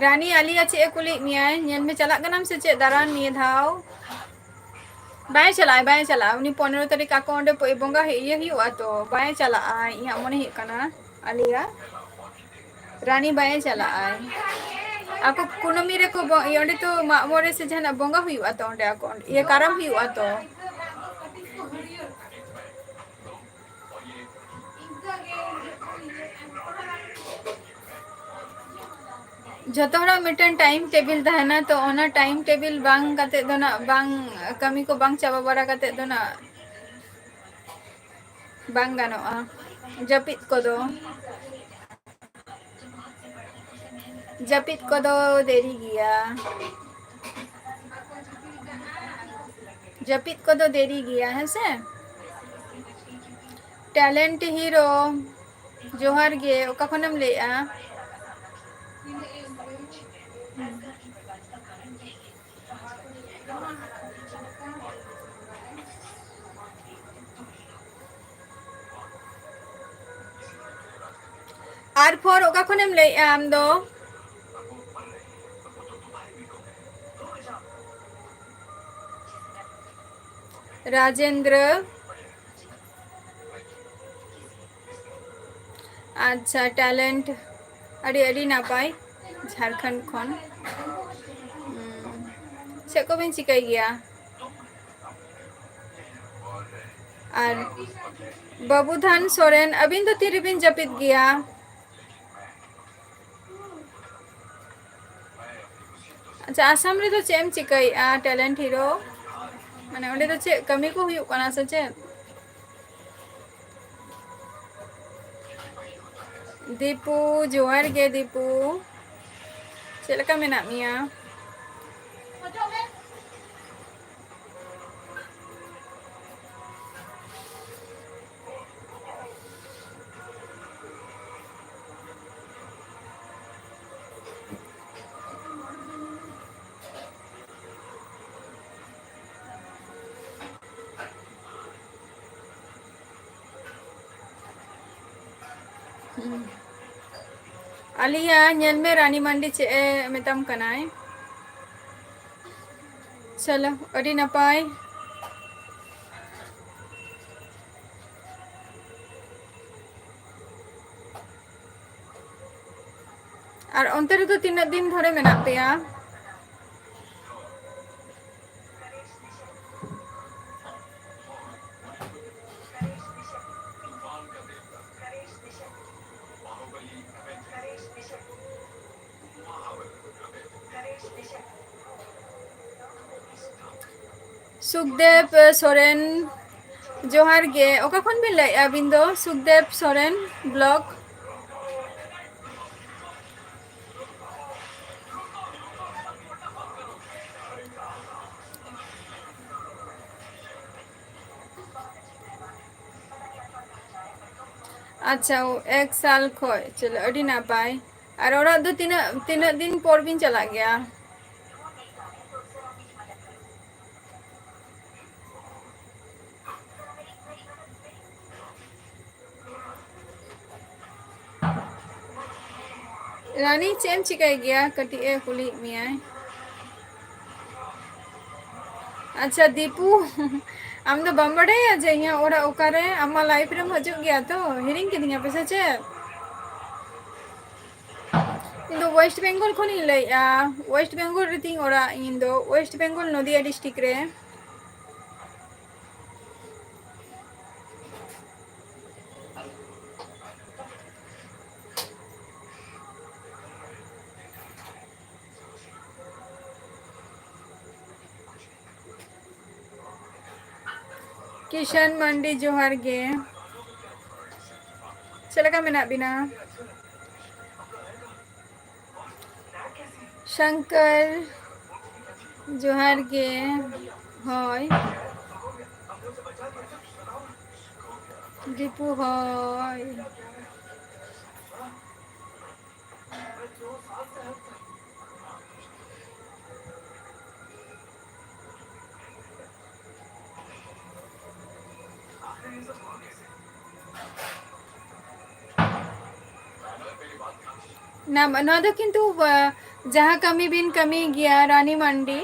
ᱨᱟᱱᱤ, ᱟᱞᱤᱭᱟ ᱪᱮᱫ ᱮ ᱠᱩᱞᱤᱭᱮᱫ ᱢᱮᱭᱟᱭ? ᱧᱮᱞ ᱢᱮ, ᱪᱟᱞᱟᱜ ᱠᱟᱱᱟᱢ ᱥᱮ ᱪᱮᱫ ᱫᱟᱬᱟᱱ ᱱᱤᱭᱟᱹ ᱫᱷᱟᱣ? ᱵᱟᱭ ᱪᱟᱞᱟᱜᱼᱟ, ᱵᱟᱭ ᱪᱟᱞᱟᱜᱼᱟ᱾ ᱩᱱᱤ ᱯᱚᱱᱮᱨᱚ ᱛᱟᱹᱨᱤᱠᱷ ᱟᱠᱚ ᱚᱸᱰᱮ ᱯᱚ-, ᱵᱚᱸᱜᱟ ᱦᱩᱭᱩᱜ, ᱤᱭᱟᱹ ᱦᱩᱭᱩᱜᱼᱟ ᱛᱚ, ᱵᱟᱭ ᱪᱟᱞᱟᱜᱼᱟ᱾ ᱤᱧᱟᱹᱜ ᱢᱚᱱᱮ ᱦᱩᱭᱩᱜ ᱠᱟᱱᱟ, ᱟᱞᱮᱭᱟ ᱨᱟᱱᱤ ᱵᱟᱭ ᱪᱟᱞᱟᱜᱼᱟᱭ᱾ ᱟᱠᱚ ᱠᱩᱱᱟᱹᱢᱤ ᱨᱮᱠᱚ ᱵᱚ-, ᱤᱭᱟᱹ, ᱚᱸᱰᱮ ᱛᱚ ᱢᱟᱜ ᱢᱚᱬᱮ ᱥᱮ ᱡᱟᱦᱟᱱᱟᱜ ᱵᱚᱸᱜᱟ ᱦᱩᱭᱩᱜᱼᱟ ᱛᱚ ᱚᱸᱰᱮ, ᱟᱠᱚ ᱚᱸᱰᱮ, ᱤᱭᱟᱹ, ᱠᱟᱨᱟᱢ ᱦᱩᱭᱩᱜᱼᱟ ᱛᱚ᱾ ᱡᱷᱚᱛᱚ ᱦᱚᱲᱟᱜ ᱢᱤᱫᱴᱮᱱ time table ᱛᱟᱦᱮᱱᱟ, ᱛᱚ ᱚᱱᱟ time table ᱵᱟᱝ ᱠᱟᱛᱮ ᱫᱚ ᱱᱟᱜ ᱵᱟᱝ, ᱠᱟᱹᱢᱤ ᱠᱚ ᱵᱟᱝ ᱪᱟᱵᱟ ᱵᱟᱲᱟ ᱠᱟᱛᱮ ᱫᱚ ᱱᱟᱜ ᱵᱟᱝ ᱜᱟᱱᱚᱜᱼᱟ᱾ ᱡᱟᱹᱯᱤᱫ ᱠᱚᱫᱚ, ᱡᱟᱹᱯᱤᱫ ᱠᱚᱫᱚ ᱫᱮᱨᱤ ᱜᱮᱭᱟ᱾ ᱡᱟᱹᱯᱤᱫ ᱠᱚᱫᱚ ᱫᱮᱨᱤ ᱜᱮᱭᱟ, ᱦᱮᱸ ᱥᱮ? Talent Hero, ᱡᱚᱦᱟᱨ ᱜᱮ, ᱚᱠᱟ ᱠᱷᱚᱱᱮᱢ ᱞᱟᱹᱭᱮᱜᱼᱟ? ᱟᱨ ᱯᱷᱳᱨ, ᱚᱠᱟ ᱠᱷᱚᱱᱮᱢ ᱞᱟᱹᱭᱮᱜᱼᱟ ᱟᱢ ᱫᱚ? ᱨᱟᱡᱮᱱᱫᱨᱚ᱾ ᱟᱪᱪᱷᱟ, Talent, ᱟᱹᱰᱤ, ᱟᱹᱰᱤ ᱱᱟᱯᱟᱭ, ᱡᱷᱟᱲᱠᱷᱚᱸᱰ ᱠᱷᱚᱱ᱾ ᱦᱩᱸ, ᱪᱮᱫ ᱠᱚᱵᱤᱱ ᱪᱤᱠᱟᱹᱭ ᱜᱮᱭᱟ? ᱟᱨ ᱵᱟᱹᱵᱩᱫᱷᱟᱱ ᱥᱚᱨᱮᱱ, ᱟᱹᱵᱤᱱ ᱫᱚ ᱛᱤᱨᱮᱵᱤᱱ ᱡᱟᱹᱯᱤᱫ ᱜᱮᱭᱟ? ᱟᱪᱪᱷᱟ, ᱟᱥᱟᱢ ᱨᱮᱫᱚ ᱪᱮᱫ ᱮᱢ ᱪᱤᱠᱟᱹᱭᱮᱫᱼᱟ, Talent Hero? ᱢᱟᱱᱮ, ᱚᱸᱰᱮ ᱫᱚ ᱪᱮᱫ ᱠᱟᱹᱢᱤ ᱠᱚ ᱦᱩᱭᱩᱜ ᱠᱟᱱᱟ ᱥᱮ ᱪᱮᱫ? ᱫᱤᱯᱩ, ᱡᱚᱦᱟᱨ ᱜᱮ ᱫᱤᱯᱩ, ᱪᱮᱫ ᱞᱮᱠᱟ ᱢᱮᱱᱟᱜ ᱢᱮᱭᱟ? ᱦᱩᱸ᱾ ᱟᱞᱤᱭᱟ, ᱧᱮᱞ ᱢᱮ ᱨᱟᱱᱤ ᱢᱟᱱᱰᱤ ᱪᱮᱫ ᱮ ᱢᱮᱛᱟᱢ ᱠᱟᱱᱟᱭ᱾ ᱪᱚᱞᱚ, ᱟᱹᱰᱤ ᱱᱟᱯᱟᱭ᱾ ᱟᱨ ᱚᱱᱛᱮ ᱨᱮᱫᱚ ᱛᱤᱱᱟᱹᱜ ᱫᱤᱱ ᱫᱷᱚᱨᱮ ᱢᱮᱱᱟᱜ ᱯᱮᱭᱟ? ᱥᱩᱠᱫᱮᱵ ᱥᱚᱨᱮᱱ, ᱡᱚᱦᱟᱨ ᱜᱮ᱾ ᱚᱠᱟ ᱠᱷᱚᱱ ᱵᱤᱱ ᱞᱟᱹᱭᱮᱫᱼᱟ ᱟᱹᱵᱤᱱ ᱫᱚ? ᱥᱩᱠᱫᱮᱵ ᱥᱚᱨᱮᱱ ᱵᱞᱚᱜ᱾ ᱟᱪᱪᱷᱟ, ᱳ, ᱮᱠ ᱥᱟᱞ ᱠᱷᱚᱡ᱾ ᱪᱚᱞᱚ, ᱟᱹᱰᱤ ᱱᱟᱯᱟᱭ᱾ ᱟᱨ ᱚᱲᱟᱜ ᱫᱚ ᱛᱤᱱᱟᱹᱜ, ᱛᱤᱱᱟᱹᱜ ᱫᱤᱱ ᱯᱚᱨ ᱵᱤᱱ ᱪᱟᱞᱟᱜ ᱜᱮᱭᱟ? ᱨᱟᱱᱤ, ᱪᱮᱫ ᱮᱢ ᱪᱤᱠᱟᱹᱭ ᱜᱮᱭᱟ? ᱠᱟᱹᱴᱤᱡ ᱮ ᱠᱩᱞᱤᱭᱮᱫ ᱢᱮᱭᱟᱭ᱾ ᱟᱪᱪᱷᱟ ᱫᱤᱯᱩ, ᱟᱢ ᱫᱚ ᱵᱟᱢ ᱵᱟᱰᱟᱭᱟ ᱡᱮ ᱤᱧᱟᱹᱜ ᱚᱲᱟᱜ ᱚᱠᱟᱨᱮ? ᱟᱢ ᱢᱟ ᱞᱟᱭᱤᱵᱷ ᱨᱮᱢ ᱦᱤᱡᱩᱜ ᱜᱮᱭᱟ ᱛᱚ, ᱦᱤᱲᱤᱧ ᱠᱤᱫᱤᱧᱟ ᱯᱮ ᱥᱮ ᱪᱮᱫ? ᱤᱧ ᱫᱚ ᱳᱭᱮᱥᱴ ᱵᱮᱝᱜᱚᱞ ᱠᱷᱚᱱᱤᱧ ᱞᱟᱹᱭᱮᱫᱼᱟ᱾ ᱳᱭᱮᱥᱴ ᱵᱮᱝᱜᱚᱞ ᱨᱮᱛᱤᱧ ᱚᱲᱟᱜ, ᱤᱧ ᱫᱚ ᱳᱭᱮᱥᱴ ᱵᱮᱝᱜᱚᱞ ᱱᱚᱫᱤᱭᱟ ᱰᱤᱥᱴᱨᱤᱠᱴ ᱨᱮ᱾ ᱠᱤᱥᱟᱱ ᱢᱟᱱᱰᱤ, ᱡᱚᱦᱟᱨ ᱜᱮ᱾ ᱪᱮᱫ ᱞᱮᱠᱟ ᱢᱮᱱᱟᱜ ᱵᱤᱱᱟ? ᱥᱚᱝᱠᱚᱨ, ᱡᱚᱦᱟᱨ ᱜᱮ᱾ ᱦᱳᱭ᱾ ᱫᱤᱯᱩ, ᱦᱳᱭ᱾ ᱱᱟ-, ᱱᱚᱣᱟ ᱫᱚ ᱠᱤᱱᱛᱩ, ᱟ, ᱡᱟᱦᱟᱸ ᱠᱟᱹᱢᱤ ᱵᱤᱱ ᱠᱟᱹᱢᱤ ᱜᱮᱭᱟ, ᱨᱟᱱᱤ ᱢᱟᱱᱰᱤ᱾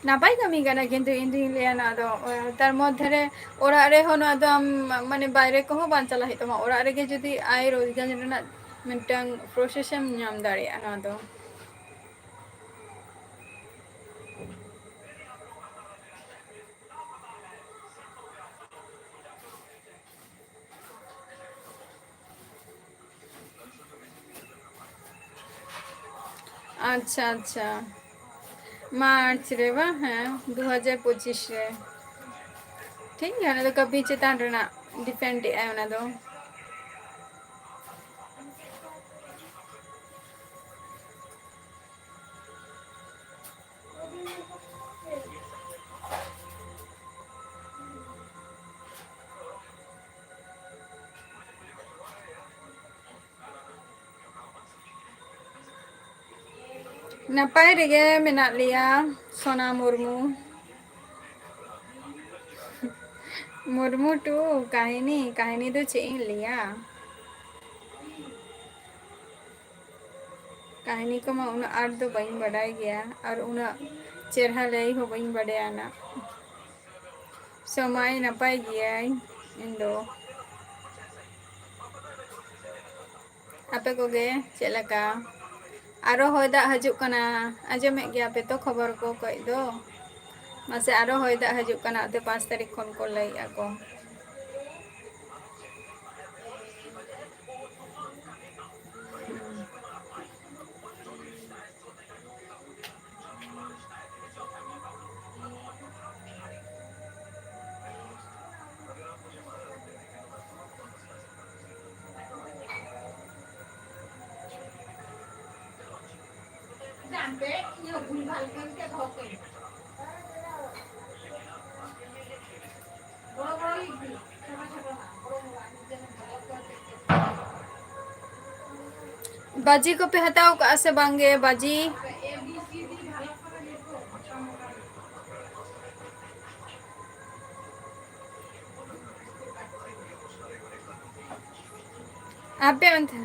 ᱱᱟᱯᱟᱭ ᱠᱟᱹᱢᱤ ᱠᱟᱱᱟ, ᱠᱤᱱᱛᱩ ᱤᱧ ᱫᱩᱧ ᱞᱟᱹᱭᱟ ᱱᱚᱣᱟ ᱫᱚ, ᱟᱸ, ᱛᱟᱨ ᱢᱚᱫᱽᱫᱷᱮ ᱨᱮ ᱚᱲᱟᱜ ᱨᱮᱦᱚᱸ ᱱᱚᱣᱟ ᱫᱚ ᱟᱢ, ᱢᱟᱱᱮ, ᱵᱟᱭᱨᱮ ᱠᱚᱦᱚᱸ ᱵᱟᱝ ᱪᱟᱞᱟᱜ ᱦᱩᱭᱩᱜ ᱛᱟᱢᱟ᱾ ᱚᱲᱟᱜ ᱨᱮᱜᱮ ᱡᱩᱫᱤ ᱟᱭ ᱨᱳᱡᱽᱜᱟᱨ ᱨᱮᱱᱟᱜ ᱢᱤᱫᱴᱟᱝ process ᱮᱢ ᱧᱟᱢ ᱫᱟᱲᱮᱭᱟᱜᱼᱟ ᱱᱚᱣᱟ ᱫᱚ᱾ ᱟᱪᱪᱷᱟ, ᱟᱪᱪᱷᱟ᱾ ᱢᱟᱨᱪ ᱨᱮ ᱵᱟᱝ? ᱦᱮᱸ, ᱫᱩ ᱦᱟᱡᱟᱨ ᱯᱚᱸᱪᱤᱥ ᱨᱮ᱾ ᱴᱷᱤᱠ ᱜᱮᱭᱟ, ᱚᱱᱟ ᱫᱚ ᱠᱟᱹᱯᱤ ᱪᱮᱛᱟᱱ ᱨᱮᱱᱟᱜ depend ᱮᱜᱼᱟᱭ ᱚᱱᱟ ᱫᱚ᱾ ᱱᱟᱯᱟᱭ ᱨᱮᱜᱮ ᱢᱮᱱᱟᱜ ᱞᱮᱭᱟ, ᱥᱳᱱᱟ ᱢᱩᱨᱢᱩ᱾ ᱢᱩᱨᱢᱩ ᱴᱩ ᱠᱟᱹᱦᱱᱤ, ᱠᱟᱹᱦᱱᱤ ᱫᱚ ᱪᱮᱫ ᱤᱧ ᱞᱟᱹᱭᱟ? ᱠᱟᱹᱦᱱᱤ ᱠᱚᱢᱟ ᱩᱱᱟᱹᱜ ᱟᱸᱴ ᱫᱚ ᱵᱟᱹᱧ ᱵᱟᱰᱟᱭ ᱜᱮᱭᱟ, ᱟᱨ ᱩᱱᱟᱹᱜ ᱪᱮᱨᱦᱟ ᱞᱟᱹᱭ ᱦᱚᱸ ᱵᱟᱹᱧ ᱵᱟᱰᱟᱭᱟ ᱱᱟᱜ᱾ ᱥᱚᱢᱟᱭ ᱱᱟᱯᱟᱭ ᱜᱮᱭᱟᱭ ᱤᱧ ᱫᱚ᱾ ᱟᱯᱮ ᱠᱚᱜᱮ ᱪᱮᱫ ᱞᱮᱠᱟ? ᱟᱨᱚ ᱦᱚᱭ ᱫᱟᱜ ᱦᱤᱡᱩᱜ ᱠᱟᱱᱟ, ᱟᱸᱡᱚᱢᱮᱫ ᱜᱮᱭᱟ ᱯᱮ ᱛᱚ ᱠᱷᱚᱵᱚᱨ ᱠᱚ ᱠᱚᱭ ᱫᱚ᱾ ᱢᱟᱥᱮ, ᱟᱨᱚ ᱦᱚᱭ ᱫᱟᱜ ᱦᱤᱡᱩᱜ ᱠᱟᱱᱟ, ᱚᱱᱛᱮ ᱯᱟᱸᱪ ᱛᱟᱹᱨᱤᱠᱷ ᱠᱷᱚᱱ ᱠᱚ ᱞᱟᱹᱭᱮᱫᱼᱟ ᱠᱚ᱾ ᱵᱟᱡᱤ ᱠᱚᱯᱮ ᱦᱟᱛᱟᱣ ᱠᱟᱜᱼᱟ ᱥᱮ ᱵᱟᱝ ᱜᱮ? ᱵᱟᱡᱤ? ᱟᱯᱮ ᱚᱱᱛᱮ?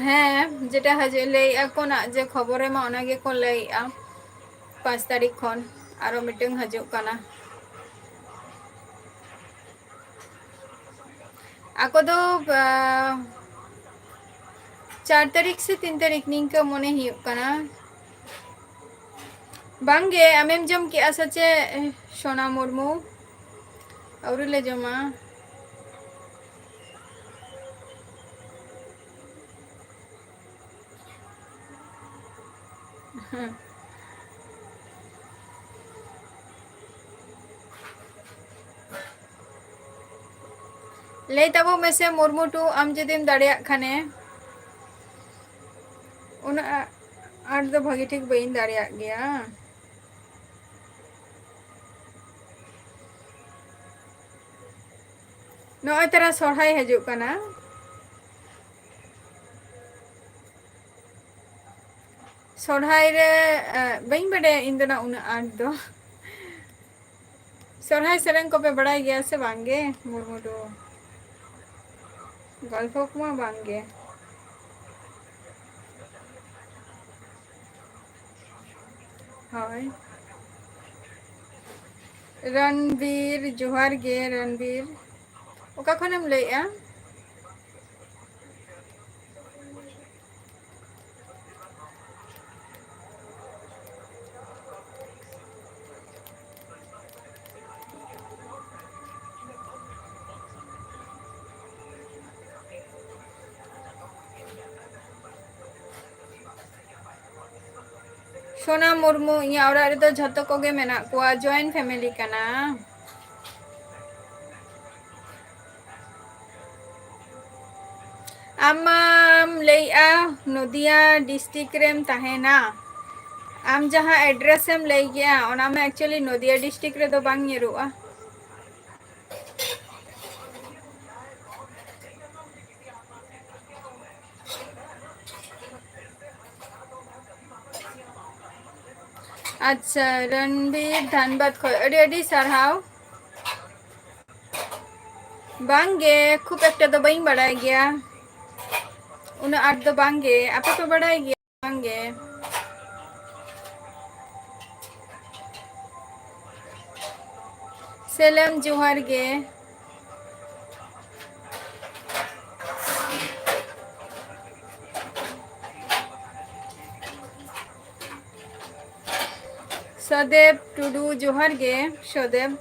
ᱦᱮᱸ, ᱡᱮᱴᱟ ᱦᱤᱡᱩᱜ ᱞᱟᱹᱭᱮᱜᱼᱟ ᱠᱚ ᱱᱟᱜ ᱡᱮ ᱠᱷᱚᱵᱚᱨ ᱨᱮᱢᱟ ᱚᱱᱟ ᱜᱮᱠᱚ ᱞᱟᱹᱭᱮᱜᱼᱟ᱾ ᱯᱟᱸᱪ ᱛᱟᱹᱨᱤᱠᱷ ᱠᱷᱚᱱ ᱟᱨᱚ ᱢᱤᱫᱴᱟᱝ ᱦᱤᱡᱩᱜ ᱠᱟᱱᱟ᱾ ᱟᱠᱚ ᱫᱚ, ᱟ, ᱪᱟᱨ ᱛᱟᱹᱨᱤᱠᱷ ᱥᱮ ᱛᱤᱱ ᱛᱟᱹᱨᱤᱠᱷ ᱱᱤᱝᱠᱟᱹ ᱢᱚᱱᱮ ᱦᱩᱭᱩᱜ ᱠᱟᱱᱟ᱾ ᱵᱟᱝᱜᱮ, ᱟᱢᱮᱢ ᱡᱚᱢ ᱠᱮᱜᱼᱟ ᱥᱮ ᱪᱮᱫ, ᱥᱳᱱᱟ ᱢᱩᱨᱢᱩ? ᱟᱹᱣᱨᱤ ᱞᱮ ᱡᱚᱢᱟ᱾ ᱞᱟᱹᱭ ᱛᱟᱵᱚ ᱢᱮᱥᱮ ᱢᱩᱨᱢᱩ ᱴᱩ, ᱟᱢ ᱡᱩᱫᱤᱢ ᱫᱟᱲᱮᱭᱟᱜ ᱠᱷᱟᱱᱮ᱾ ᱩᱱᱟᱹᱜ ᱟ-, ᱟᱸᱴ ᱫᱚ ᱵᱷᱟᱹᱜᱤ ᱴᱷᱤᱠ ᱵᱟᱹᱧ ᱫᱟᱲᱮᱭᱟᱜ ᱜᱮᱭᱟ᱾ ᱱᱚᱜᱼᱚᱭ ᱛᱟᱨᱟ ᱥᱚᱨᱦᱟᱭ ᱦᱤᱡᱩᱜ ᱠᱟᱱᱟ᱾ ᱥᱚᱨᱦᱟᱭ ᱨᱮ, ᱮ, ᱵᱟᱹᱧ ᱵᱟᱰᱟᱭᱟ ᱤᱧ ᱫᱚ ᱱᱟᱜ ᱩᱱᱟᱹᱜ ᱟᱸᱴ ᱫᱚ᱾ ᱥᱚᱨᱦᱟᱭ ᱥᱮᱨᱮᱧ ᱠᱚᱯᱮ ᱵᱟᱲᱟᱭ ᱜᱮᱭᱟ ᱥᱮ ᱵᱟᱝ ᱜᱮ, ᱢᱩᱨᱢᱩ ᱴᱩ? ᱜᱚᱞᱯᱷᱚ ᱠᱚᱢᱟ ᱵᱟᱝ ᱜᱮ᱾ ᱦᱳᱭ᱾ ᱨᱚᱱᱵᱤᱨ, ᱡᱚᱦᱟᱨ ᱜᱮ ᱨᱚᱱᱵᱤᱨ᱾ ᱚᱠᱟ ᱠᱷᱚᱱᱮᱢ ᱞᱟᱹᱭᱮᱜᱼᱟ? ᱥᱳᱱᱟ ᱢᱩᱨᱢᱩ, ᱤᱧᱟᱹᱜ ᱚᱲᱟᱜ ᱨᱮᱫᱚ ᱡᱷᱚᱛᱚ ᱠᱚᱜᱮ ᱢᱮᱱᱟᱜ ᱠᱚᱣᱟ, joint family ᱠᱟᱱᱟ᱾ ᱟᱢ ᱢᱟᱢ ᱞᱟᱹᱭᱮᱜᱼᱟ ᱱᱚᱫᱤᱭᱟ district ᱨᱮᱢ ᱛᱟᱦᱮᱱᱟ, ᱟᱢ ᱡᱟᱦᱟᱸ address ᱮᱢ ᱞᱟᱹᱭ ᱠᱮᱜᱼᱟ, ᱚᱱᱟ ᱢᱟ actually ᱱᱚᱫᱤᱭᱟ district ᱨᱮᱫᱚ ᱵᱟᱝ ᱧᱮᱞᱚᱜᱼᱟ᱾ ᱟᱪᱪᱷᱟ, ᱨᱚᱱᱵᱤᱨ ᱫᱷᱟᱱᱵᱟᱫᱽ ᱠᱷᱚᱱ ᱟᱹᱰᱤ ᱟᱹᱰᱤ ᱥᱟᱨᱦᱟᱣ᱾ ᱵᱟᱝᱜᱮ, ᱠᱷᱩᱵ ᱮᱠᱴᱟ ᱫᱚ ᱵᱟᱹᱧ ᱵᱟᱲᱟᱭ ᱜᱮᱭᱟ, ᱩᱱᱟᱹᱜ ᱟᱸᱴ ᱫᱚ ᱵᱟᱝᱜᱮ᱾ ᱟᱯᱮ ᱯᱮ ᱵᱟᱲᱟᱭ ᱜᱮᱭᱟ? ᱵᱟᱝᱜᱮ᱾ ᱥᱮᱞᱮᱢ, ᱡᱚᱦᱟᱨ ᱜᱮ᱾ ᱥᱚᱫᱮᱵ ᱴᱩᱰᱩ, ᱡᱚᱦᱟᱨ ᱜᱮ ᱥᱚᱫᱮᱵ᱾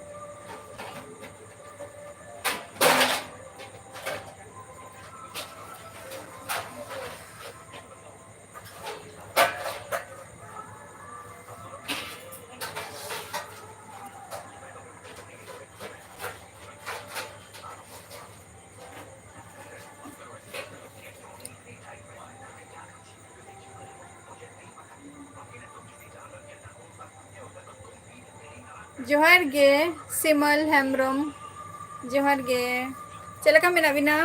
ᱡᱚᱦᱟᱨ ᱜᱮ ᱥᱤᱢᱚᱞ ᱦᱮᱢᱵᱨᱚᱢ, ᱡᱚᱦᱟᱨ ᱜᱮ᱾ ᱪᱮᱫ ᱞᱮᱠᱟ ᱢᱮᱱᱟᱜ ᱵᱤᱱᱟ?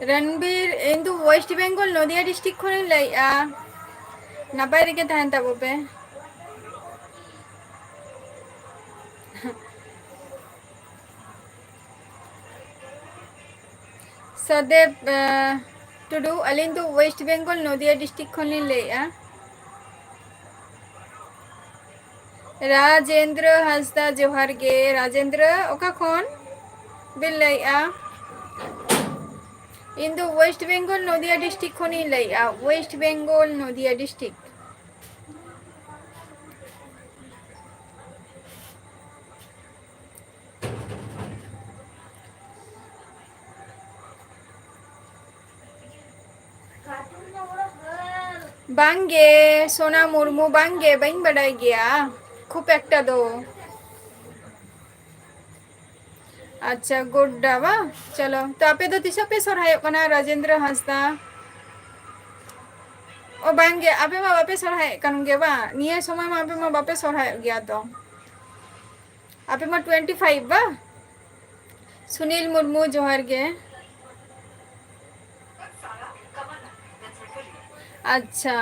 ᱨᱚᱱᱵᱤᱨ, ᱤᱧ ᱫᱚ West Bengal ᱱᱚᱫᱤᱭᱟ district ᱠᱷᱚᱱᱤᱧ ᱞᱟᱹᱭᱮᱜᱼᱟ᱾ ᱱᱟᱯᱟᱭ ᱨᱮᱜᱮ ᱛᱟᱦᱮᱱ ᱛᱟᱵᱚ ᱯᱮ᱾ ᱥᱚᱫᱮᱵ, ᱟᱸ, ᱴᱩᱰᱩ, ᱟᱹᱞᱤᱧ ᱫᱚ West Bengal ᱱᱚᱫᱤᱭᱟ district ᱠᱷᱚᱱ ᱞᱤᱧ ᱞᱟᱹᱭᱮᱜᱼᱟ᱾ ᱨᱟᱡᱮᱱᱫᱨᱚ ᱦᱟᱸᱥᱫᱟ, ᱡᱚᱦᱟᱨ ᱜᱮ᱾ ᱨᱟᱡᱮᱱᱫᱨᱚ, ᱚᱠᱟ ᱠᱷᱚᱱ ᱵᱤᱱ ᱞᱟᱹᱭᱮᱜᱼᱟ? ᱤᱧ ᱫᱚ West Bengal ᱱᱚᱫᱤᱭᱟ district ᱠᱷᱚᱱᱤᱧ ᱞᱟᱹᱭᱮᱜᱼᱟ, West Bengal ᱱᱚᱫᱤᱭᱟ district᱾ ᱵᱟᱝᱜᱮ, ᱥᱳᱱᱟ ᱢᱩᱨᱢᱩ, ᱵᱟᱝᱜᱮ, ᱵᱟᱹᱧ ᱵᱟᱰᱟᱭ ᱜᱮᱭᱟ ᱠᱷᱩᱵ ᱮᱠᱴᱟ ᱫᱚ᱾ ᱟᱪᱪᱷᱟ, ᱜᱳᱰᱰᱟ ᱵᱟᱝ? ᱪᱚᱞᱚ, ᱛᱚ ᱟᱯᱮ ᱫᱚ ᱛᱤᱥᱚᱜ ᱯᱮ ᱥᱚᱨᱦᱟᱭᱚᱜ ᱠᱟᱱᱟ, ᱨᱟᱡᱮᱱᱫᱨᱚ ᱦᱟᱸᱥᱫᱟ? ᱚ ᱵᱟᱝᱜᱮ, ᱟᱯᱮ ᱢᱟ ᱵᱟᱯᱮ ᱥᱚᱨᱦᱟᱭᱚᱜ ᱠᱟᱱ ᱜᱮᱭᱟ ᱵᱟᱝ? ᱱᱤᱭᱟᱹ ᱥᱚᱢᱚᱭ ᱢᱟ ᱟᱯᱮ ᱢᱟ ᱵᱟᱯᱮ ᱥᱚᱨᱦᱟᱭᱚᱜ ᱜᱮᱭᱟ ᱛᱚ᱾ ᱟᱯᱮ ᱢᱟ twenty five ᱵᱟᱝ? ᱥᱩᱱᱤᱞ ᱢᱩᱨᱢᱩ, ᱡᱚᱦᱟᱨ ᱜᱮ᱾ ᱟᱪᱪᱷᱟ,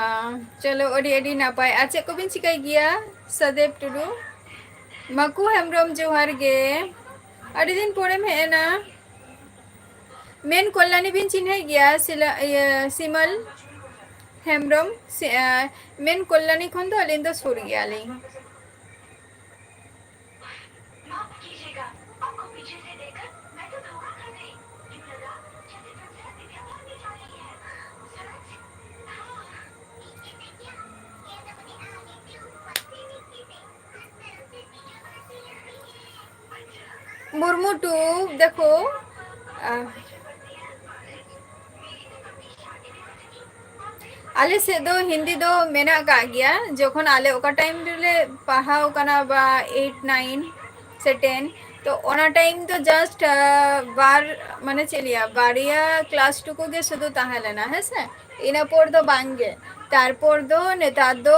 ᱪᱚᱞᱚ, ᱟᱹᱰᱤ ᱟᱹᱰᱤ ᱱᱟᱯᱟᱭ᱾ ᱟᱨ ᱪᱮᱫ ᱠᱚᱵᱤᱱ ᱪᱤᱠᱟᱹᱭ ᱜᱮᱭᱟ, ᱥᱟᱫᱮᱵ ᱴᱩᱰᱩ? ᱢᱟᱠᱩ ᱦᱮᱢᱵᱨᱚᱢ, ᱡᱚᱦᱟᱨ ᱜᱮ᱾ ᱟᱹᱰᱤ ᱫᱤᱱ ᱯᱚᱨᱮᱢ ᱦᱮᱡ ᱮᱱᱟ᱾ ᱢᱮᱱ ᱠᱚᱞᱞᱟᱱᱤ ᱵᱤᱱ ᱪᱤᱱᱦᱟᱹᱭ ᱜᱮᱭᱟ? ᱥᱤᱞᱟ-, ᱤᱭᱟᱹ, ᱥᱤᱢᱟᱞ ᱦᱮᱢᱵᱨᱚᱢ᱾ ᱥᱤ-, ᱮ, ᱢᱮᱱ ᱠᱚᱞᱞᱟᱱᱤ ᱠᱷᱚᱱ ᱫᱚ ᱟᱹᱞᱤᱧ ᱫᱚ ᱥᱩᱨ ᱜᱮᱭᱟᱞᱤᱧ᱾ ᱢᱩᱨᱢᱩ ᱴᱩ, ᱫᱮᱠᱷᱳ, ᱟ, ᱟᱞᱮ ᱥᱮᱫ ᱫᱚ ᱦᱤᱱᱫᱤ ᱫᱚ ᱢᱮᱱᱟᱜ ᱟᱠᱟᱫ ᱜᱮᱭᱟ᱾ ᱡᱚᱠᱷᱚᱱ ᱟᱞᱮ ᱚᱠᱟ time ᱨᱮᱞᱮ ᱯᱟᱲᱦᱟᱣ ᱠᱟᱱᱟ, ᱵᱟ eight, nine ᱥᱮ ten, ᱛᱚ ᱚᱱᱟ time ᱫᱚ just, ᱟ, ᱵᱟᱨ, ᱢᱟᱱᱮ ᱪᱮᱫ ᱞᱟᱹᱭᱟ, ᱵᱟᱨᱭᱟ class ᱴᱩᱠᱩ ᱜᱮ ᱥᱩᱫᱷᱩ ᱛᱟᱦᱮᱸ ᱞᱮᱱᱟ, ᱦᱮᱸ ᱥᱮ? ᱤᱱᱟᱹ ᱯᱚᱨ ᱫᱚ ᱵᱟᱝ ᱜᱮ᱾ ᱛᱟᱨᱯᱚᱨ ᱫᱚ ᱱᱮᱛᱟᱨ ᱫᱚ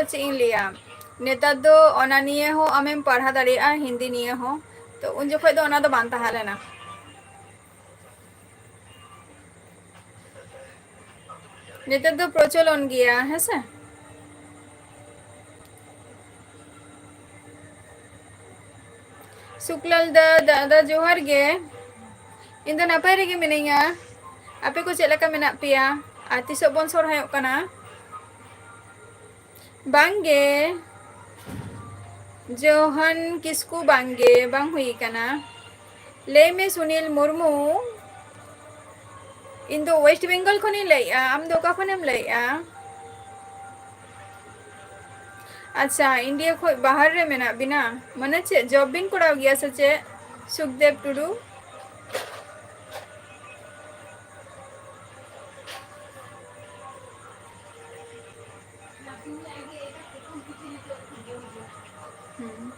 ᱪᱮᱫ ᱤᱧ ᱞᱟᱹᱭᱟ, ᱱᱮᱛᱟᱨ ᱫᱚ ᱚᱱᱟ ᱱᱤᱭᱮ ᱦᱚᱸ ᱟᱢᱮᱢ ᱯᱟᱲᱦᱟᱣ ᱫᱟᱲᱮᱭᱟᱜᱼᱟ, ᱦᱤᱱᱫᱤ ᱱᱤᱭᱮ ᱦᱚᱸ᱾ ᱛᱚ ᱩᱱ ᱡᱚᱠᱷᱚᱡ ᱫᱚ ᱚᱱᱟ ᱫᱚ ᱵᱟᱝ ᱛᱟᱦᱮᱸ ᱞᱮᱱᱟ᱾ ᱱᱮᱛᱟᱨ ᱫᱚ ᱯᱨᱚᱪᱚᱞᱚᱱ ᱜᱮᱭᱟ, ᱦᱮᱸ ᱥᱮ? ᱥᱩᱠᱞᱟᱞ ᱫᱟ, ᱫᱟᱫᱟ ᱡᱚᱦᱟᱨ ᱜᱮ᱾ ᱤᱧ ᱫᱚ ᱱᱟᱯᱟᱭ ᱨᱮᱜᱮ ᱢᱤᱱᱟᱹᱧᱟ᱾ ᱟᱯᱮ ᱠᱚ ᱪᱮᱫ ᱞᱮᱠᱟ ᱢᱮᱱᱟᱜ ᱯᱮᱭᱟ? ᱟᱨ ᱛᱤᱥᱚᱜ ᱵᱚᱱ ᱥᱚᱨᱦᱟᱭᱚᱜ ᱠᱟᱱᱟ? ᱵᱟᱝ ᱜᱮ᱾ ᱡᱳᱦᱟᱱ ᱠᱤᱥᱠᱩ, ᱵᱟᱝ ᱜᱮ, ᱵᱟᱝ ᱦᱩᱭ ᱠᱟᱱᱟ᱾ ᱞᱟᱹᱭ ᱢᱮ ᱥᱩᱱᱤᱞ ᱢᱩᱨᱢᱩ᱾ ᱤᱧ ᱫᱚ West Bengal ᱠᱷᱚᱱᱤᱧ ᱞᱟᱹᱭᱮᱜᱼᱟ, ᱟᱢ ᱫᱚ ᱚᱠᱟ ᱠᱷᱚᱱᱮᱢ ᱞᱟᱹᱭᱮᱜᱼᱟ? ᱟᱪᱪᱷᱟ, ᱤᱱᱰᱤᱭᱟ ᱠᱷᱚᱡ ᱵᱟᱦᱟᱨ ᱨᱮ ᱢᱮᱱᱟᱜ ᱵᱤᱱᱟ, ᱢᱟᱱᱮ ᱪᱮᱫ job ᱵᱤᱱ ᱠᱚᱨᱟᱣ ᱜᱮᱭᱟ ᱥᱮ ᱪᱮᱫ? ᱥᱩᱠᱫᱮᱵ ᱴᱩᱰᱩ᱾ ᱦᱩᱸ᱾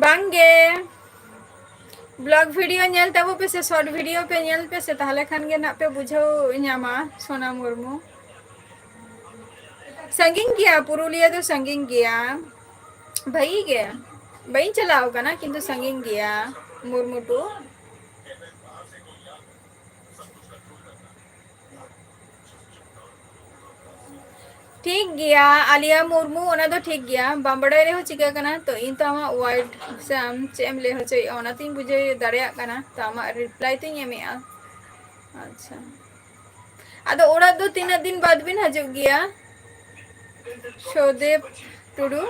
ᱵᱟᱝ ᱜᱮ᱾ Vlog video ᱧᱮᱞ ᱛᱟᱵᱚ ᱯᱮ ᱥᱮ, short video ᱯᱮ ᱧᱮᱞ ᱯᱮ ᱥᱮ, ᱛᱟᱦᱞᱮ ᱠᱷᱟᱱ ᱜᱮ ᱱᱟᱜ ᱯᱮ ᱵᱩᱡᱷᱟᱹᱣ ᱧᱟᱢᱟ, ᱥᱳᱱᱟ ᱢᱩᱨᱢᱩ᱾ ᱥᱟᱺᱜᱤᱧ ᱜᱮᱭᱟ, ᱯᱩᱨᱩᱞᱤᱭᱟᱹ ᱫᱚ ᱥᱟᱺᱜᱤᱧ ᱜᱮᱭᱟ ᱵᱷᱟᱹᱜᱤ ᱜᱮ᱾ ᱵᱟᱹᱧ ᱪᱟᱞᱟᱣ ᱠᱟᱱᱟ, ᱠᱤᱱᱛᱩ ᱥᱟᱺᱜᱤᱧ ᱜᱮᱭᱟ ᱢᱩᱨᱢᱩ ᱴᱩ᱾ ᱴᱷᱤᱠ ᱜᱮᱭᱟ, ᱟᱞᱤᱭᱟ ᱢᱩᱨᱢᱩ, ᱚᱱᱟ ᱫᱚ ᱴᱷᱤᱠ ᱜᱮᱭᱟ, ᱵᱟᱢ ᱵᱟᱰᱟᱭ ᱨᱮᱦᱚᱸ ᱪᱤᱠᱟᱹ ᱠᱟᱱᱟ᱾ ᱛᱚ, ᱤᱧ ᱛᱚ ᱟᱢᱟᱜ word ᱥᱮ ᱟᱢ ᱪᱮᱫ ᱮᱢ ᱞᱟᱹᱭ ᱦᱚᱪᱚᱭᱮᱫᱼᱟ, ᱚᱱᱟᱛᱤᱧ ᱵᱩᱡᱷᱟᱹᱣ ᱫᱟᱲᱮᱭᱟᱜ ᱠᱟᱱᱟ᱾ ᱛᱚ, ᱟᱢᱟᱜ reply ᱛᱤᱧ ᱮᱢᱮᱫᱼᱟ᱾ ᱟᱪᱪᱷᱟ, ᱟᱫᱚ ᱚᱲᱟᱜ ᱫᱚ ᱛᱤᱱᱟᱹᱜ ᱫᱤᱱ ᱵᱟᱫᱽ ᱵᱤᱱ ᱦᱤᱡᱩᱜ ᱜᱮᱭᱟ, ᱥᱚᱫᱮᱵ ᱴᱩᱰᱩ?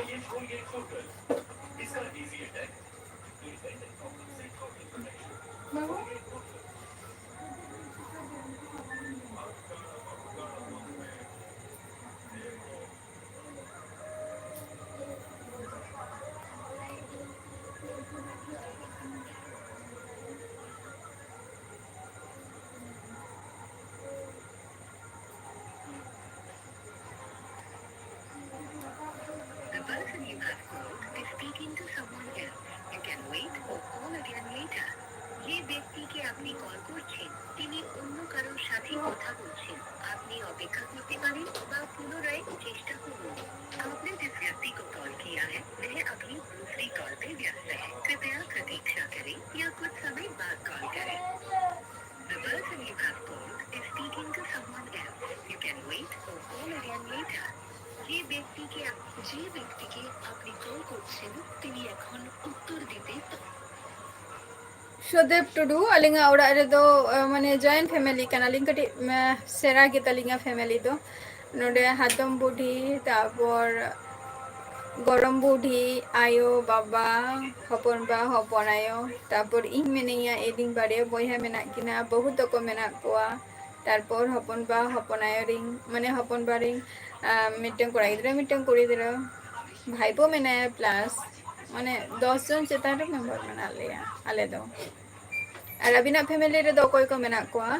The person you have called is speaking to someone else. You can wait or call again later. যে ব্যক্তিকে আপনি কল করছেন, তিনি অন্য কারোর সাথে কথা বলছেন। আপনি অপেক্ষা করতে পারেন বা পুনরায় চেষ্টা করুন। आपने जिस व्यक्ति को कॉल किया है, वह अभी दूसरी कॉल पे व्यस्त है। कृपया प्रतीक्षा करें या कुछ समय बाद कॉल करें। The person you have called is speaking to someone else. You can wait or call again later. যে ব্যক্তিকে আপ-, যে ব্যক্তিকে আপনি কল করছেন, তিনি এখন উত্তর দিতে পা- ᱥᱩᱫᱮᱵ ᱴᱩᱰᱩ, ᱟᱹᱞᱤᱧᱟᱜ ᱚᱲᱟᱜ ᱨᱮᱫᱚ, ᱟ, ᱢᱟᱱᱮ, joint family ᱠᱟᱱᱟᱞᱤᱧ, ᱠᱟᱹᱴᱤᱡ, ᱢᱟ, ᱥᱮᱬᱟ ᱜᱮᱛᱟᱞᱤᱧᱟ family ᱫᱚ᱾ ᱱᱚᱰᱮ ᱦᱟᱛᱚᱢ ᱵᱩᱰᱷᱤ, ᱛᱟᱨᱯᱚᱨ ᱜᱚᱲᱚᱢ ᱵᱩᱰᱷᱤ, ᱟᱭᱳ, ᱵᱟᱵᱟ, ᱦᱚᱯᱚᱱ ᱵᱟ, ᱦᱚᱯᱚᱱ ᱟᱭᱳ, ᱛᱟᱨᱯᱚᱨ ᱤᱧ ᱢᱮᱱᱟᱹᱧᱟ, ᱤᱧ ᱵᱟᱨᱭᱟ ᱵᱚᱭᱦᱟ ᱢᱮᱱᱟᱜ ᱠᱤᱱᱟ, ᱵᱟᱹᱦᱩ ᱛᱟᱠᱚ ᱢᱮᱱᱟᱜ ᱠᱚᱣᱟ, ᱛᱟᱨᱯᱚᱨ ᱦᱚᱯᱚᱱ ᱵᱟ, ᱦᱚᱯᱚᱱ ᱟᱭᱳ ᱨᱤᱧ, ᱢᱟᱱᱮ, ᱦᱚᱯᱚᱱ ᱵᱟ ᱨᱤᱧ, ᱟᱢ, ᱢᱤᱫᱴᱟᱝ ᱠᱚᱲᱟ ᱜᱤᱫᱽᱨᱟᱹ, ᱢᱤᱫᱴᱟᱝ ᱠᱩᱲᱤ ᱜᱤᱫᱽᱨᱟᱹ, ᱵᱷᱟᱭᱯᱳ ᱢᱮᱱᱟᱭᱟ, plus, ᱢᱟᱱᱮ, ᱫᱚᱥ ᱡᱚᱱ ᱪᱮᱛᱟᱱ ᱨᱮ member ᱢᱮᱱᱟᱜ ᱞᱮᱭᱟ ᱟᱞᱮ ᱫᱚ᱾ ᱟᱨ ᱟᱹᱵᱤᱱᱟᱜ family ᱨᱮᱫᱚ ᱚᱠᱚᱭ ᱠᱚ ᱢᱮᱱᱟᱜ ᱠᱚᱣᱟ?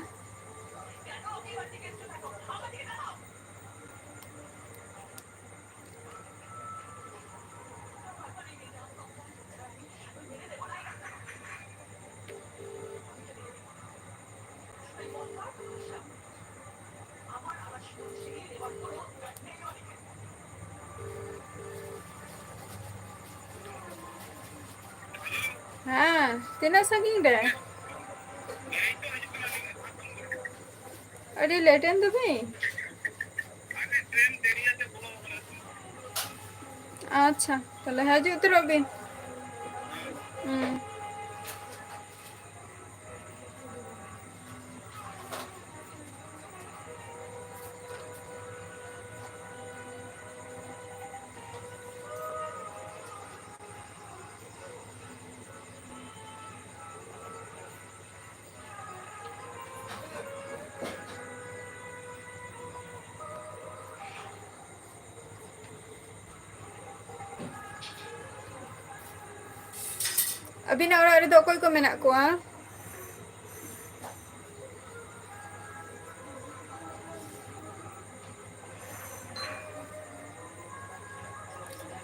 ᱦᱮᱸ, ᱛᱤᱱᱟᱹᱜ ᱥᱟᱺᱜᱤᱧ ᱨᱮ? ᱟᱹᱰᱤ late ᱮᱱ ᱫᱚᱵᱤᱱ᱾ ᱟᱪᱪᱷᱟ, ᱛᱟᱦᱞᱮ ᱦᱤᱡᱩᱜ ᱩᱛᱟᱹᱨᱚᱜ ᱵᱤᱱ᱾ ᱦᱩᱸ᱾ ᱟᱹᱵᱤᱱᱟᱜ ᱚᱲᱟᱜ ᱨᱮᱫᱚ ᱚᱠᱚᱭ ᱠᱚ ᱢᱮᱱᱟᱜ ᱠᱚᱣᱟ?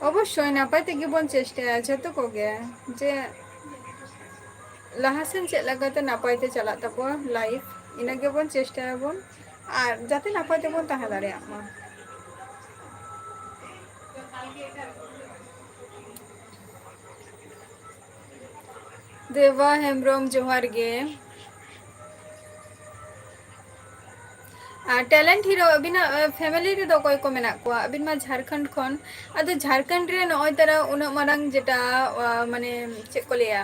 ᱚᱵᱚᱥᱥᱳᱭ ᱱᱟᱯᱟᱭ ᱛᱮᱜᱮ ᱵᱚᱱ ᱪᱮᱥᱴᱟᱭᱟ ᱡᱷᱚᱛᱚ ᱠᱚᱜᱮ, ᱡᱮ ᱞᱟᱦᱟ ᱥᱮᱱ ᱪᱮᱫ ᱞᱮᱠᱟᱛᱮ ᱱᱟᱯᱟᱭ ᱛᱮ ᱪᱟᱞᱟᱜ ᱛᱟᱵᱚᱱᱟ ᱞᱟᱭᱤᱯᱷ, ᱤᱱᱟᱹ ᱜᱮᱵᱚᱱ ᱪᱮᱥᱴᱟᱭᱟᱵᱚᱱ, ᱟᱨ ᱡᱟᱛᱮ ᱱᱟᱯᱟᱭ ᱛᱮᱵᱚᱱ ᱛᱟᱦᱮᱸ ᱫᱟᱲᱮᱭᱟᱜ ᱢᱟ᱾ ᱫᱮᱵᱟ ᱦᱮᱢᱵᱨᱚᱢ, ᱡᱚᱦᱟᱨ ᱜᱮ᱾ ᱟᱨ ᱴᱮᱞᱮᱱᱴ ᱦᱤᱨᱳ, ᱟᱹᱵᱤᱱᱟᱜ, ᱟ, ᱯᱷᱮᱢᱮᱞᱤ ᱨᱮᱫᱚ ᱚᱠᱚᱭ ᱠᱚ ᱢᱮᱱᱟᱜ ᱠᱚᱣᱟ? ᱟᱹᱵᱤᱱ ᱢᱟ ᱡᱷᱟᱲᱠᱷᱚᱸᱰ ᱠᱷᱚᱱ᱾ ᱟᱫᱚ ᱡᱷᱟᱲᱠᱷᱚᱸᱰ ᱨᱮ ᱱᱚᱜᱼᱚᱭ ᱛᱟᱨᱟ ᱩᱱᱟᱹᱜ ᱢᱟᱨᱟᱝ ᱡᱮᱴᱟ, ᱟ, ᱢᱟᱱᱮ ᱪᱮᱫ ᱠᱚ ᱞᱟᱹᱭᱟ,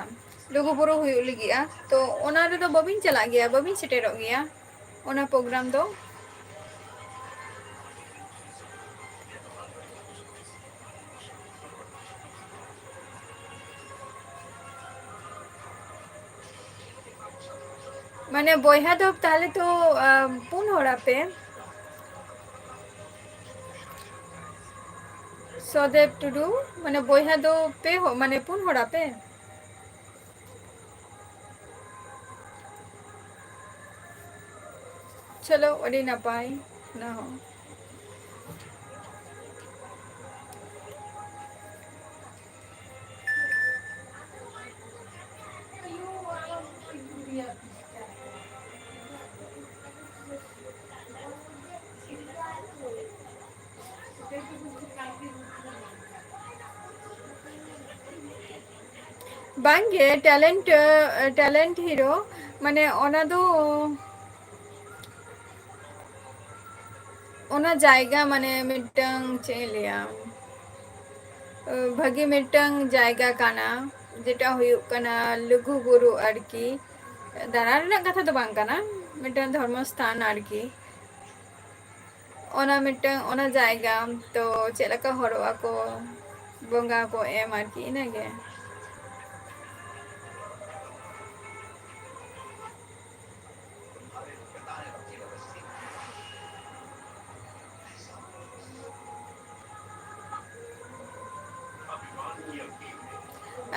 ᱞᱩᱜᱩᱵᱩᱨᱩ ᱦᱩᱭᱩᱜ ᱞᱟᱹᱜᱤᱫᱼᱟ, ᱛᱚ ᱚᱱᱟ ᱨᱮᱫᱚ ᱵᱟᱹᱵᱤᱱ ᱪᱟᱞᱟᱜ ᱜᱮᱭᱟ, ᱵᱟᱹᱵᱤᱱ ᱥᱮᱴᱮᱨᱚᱜ ᱜᱮᱭᱟ ᱚᱱᱟ ᱯᱨᱳᱜᱨᱟᱢ ᱫᱚ? ᱢᱟᱱᱮ ᱵᱚᱭᱦᱟ ᱫᱚ ᱛᱟᱦᱞᱮ ᱛᱚ, ᱟ, ᱯᱩᱱ ᱦᱚᱲ ᱟᱯᱮ? ᱥᱚᱫᱮᱵ ᱴᱩᱰᱩ, ᱢᱟᱱᱮ ᱵᱚᱭᱦᱟ ᱫᱚ ᱯᱮ ᱦᱚ-, ᱢᱟᱱᱮ ᱯᱩᱱ ᱦᱚᱲ ᱟᱯᱮ? ᱪᱚᱞᱚ, ᱟᱹᱰᱤ ᱱᱟᱯᱟᱭ ᱚᱱᱟ ᱦᱚᱸ᱾ ᱵᱟᱝᱜᱮ, ᱴᱮᱞᱮᱱᱴ, ᱴᱮᱞᱮᱱᱴ ᱦᱤᱨᱳ, ᱢᱟᱱᱮ ᱚᱱᱟ ᱫᱚ, ᱚᱱᱟ ᱡᱟᱭᱜᱟ, ᱢᱟᱱᱮ ᱢᱤᱫᱴᱟᱝ ᱪᱮᱫ ᱤᱧ ᱞᱟᱹᱭᱟ, ᱵᱷᱟᱹᱜᱤ ᱢᱤᱫᱴᱟᱝ ᱡᱟᱭᱜᱟ ᱠᱟᱱᱟ, ᱡᱮᱴᱟ ᱦᱩᱭᱩᱜ ᱠᱟᱱᱟ ᱞᱩᱜᱩ ᱵᱩᱨᱩ ᱟᱨᱠᱤ᱾ ᱫᱟᱬᱟᱱ ᱨᱮᱱᱟᱜ ᱠᱟᱛᱷᱟ ᱫᱚ ᱵᱟᱝ ᱠᱟᱱᱟ, ᱢᱤᱫᱴᱟᱝ ᱫᱷᱚᱨᱢᱚ ᱥᱛᱷᱟᱱ ᱟᱨᱠᱤ᱾ ᱚᱱᱟ ᱢᱤᱫᱴᱟᱝ, ᱚᱱᱟ ᱡᱟᱭᱜᱟ ᱛᱚ ᱪᱮᱫ ᱞᱮᱠᱟ ᱦᱚᱲᱚᱜ ᱟᱠᱚ, ᱵᱚᱸᱜᱟ ᱠᱚ ᱮᱢ ᱟᱨᱠᱤ, ᱤᱱᱟᱹᱜᱮ᱾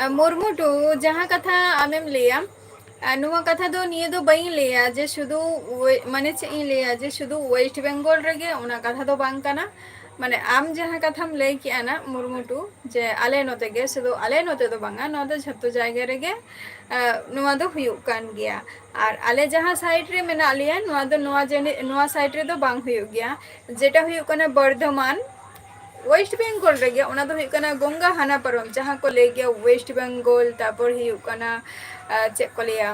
ᱟᱨ ᱢᱩᱨᱢᱩ ᱴᱩ, ᱡᱟᱦᱟᱸ ᱠᱟᱛᱷᱟ ᱟᱢᱮᱢ ᱞᱟᱹᱭᱟ, ᱟᱨ ᱱᱚᱣᱟ ᱠᱟᱛᱷᱟ ᱫᱚ, ᱱᱤᱭᱟᱹ ᱫᱚ ᱵᱟᱹᱧ ᱞᱟᱹᱭᱟ ᱡᱮ ᱥᱩᱫᱷᱩ ᱳᱭ-, ᱢᱟᱱᱮ ᱪᱮᱫ ᱤᱧ ᱞᱟᱹᱭᱟ, ᱡᱮ ᱥᱩᱫᱷᱩ ᱳᱭᱮᱥᱴ ᱵᱮᱝᱜᱚᱞ ᱨᱮᱜᱮ, ᱚᱱᱟ ᱠᱟᱛᱷᱟ ᱫᱚ ᱵᱟᱝ ᱠᱟᱱᱟ᱾ ᱢᱟᱱᱮ ᱟᱢ ᱡᱟᱦᱟᱸ ᱠᱟᱛᱷᱟᱢ ᱞᱟᱹᱭ ᱠᱮᱜᱼᱟ ᱱᱟ ᱢᱩᱨᱢᱩ ᱴᱩ, ᱡᱮ ᱟᱞᱮ ᱱᱚᱛᱮ ᱜᱮ, ᱥᱩᱫᱷᱩ ᱟᱞᱮ ᱱᱚᱛᱮ ᱫᱚ ᱵᱟᱝᱟ, ᱱᱚᱣᱟ ᱫᱚ ᱡᱷᱚᱛᱚ ᱡᱟᱭᱜᱟ ᱨᱮᱜᱮ, ᱟᱸ, ᱱᱚᱣᱟ ᱫᱚ ᱦᱩᱭᱩᱜ ᱠᱟᱱ ᱜᱮᱭᱟ᱾ ᱟᱨ ᱟᱞᱮ ᱡᱟᱦᱟᱸ ᱥᱟᱭᱤᱰ ᱨᱮ ᱢᱮᱱᱟᱜ ᱞᱮᱭᱟ, ᱱᱚᱣᱟ ᱫᱚ, ᱱᱚᱣᱟ ᱡᱟᱹᱱᱤᱡ, ᱱᱚᱣᱟ ᱥᱟᱭᱤᱰ ᱨᱮᱫᱚ ᱵᱟᱝ ᱦᱩᱭᱩᱜ ᱜᱮᱭᱟ, ᱡᱮᱴᱟ ᱦᱩᱭᱩᱜ ᱠᱟᱱᱟ ᱵᱚᱨᱫᱷᱚᱢᱟᱱ, ᱳᱭᱮᱥᱴ ᱵᱮᱝᱜᱚᱞ ᱨᱮᱜᱮ, ᱚᱱᱟ ᱫᱚ ᱦᱩᱭᱩᱜ ᱠᱟᱱᱟ ᱜᱚᱝᱜᱟ ᱦᱟᱱᱟ ᱯᱟᱨᱚᱢ, ᱡᱟᱦᱟᱸ ᱠᱚ ᱞᱟᱹᱭ ᱜᱮᱭᱟ ᱳᱭᱮᱥᱴ ᱵᱮᱝᱜᱚᱞ, ᱛᱟᱨᱯᱚᱨ ᱦᱩᱭᱩᱜ ᱠᱟᱱᱟ, ᱟᱸ, ᱪᱮᱫ ᱠᱚ ᱞᱟᱹᱭᱟ,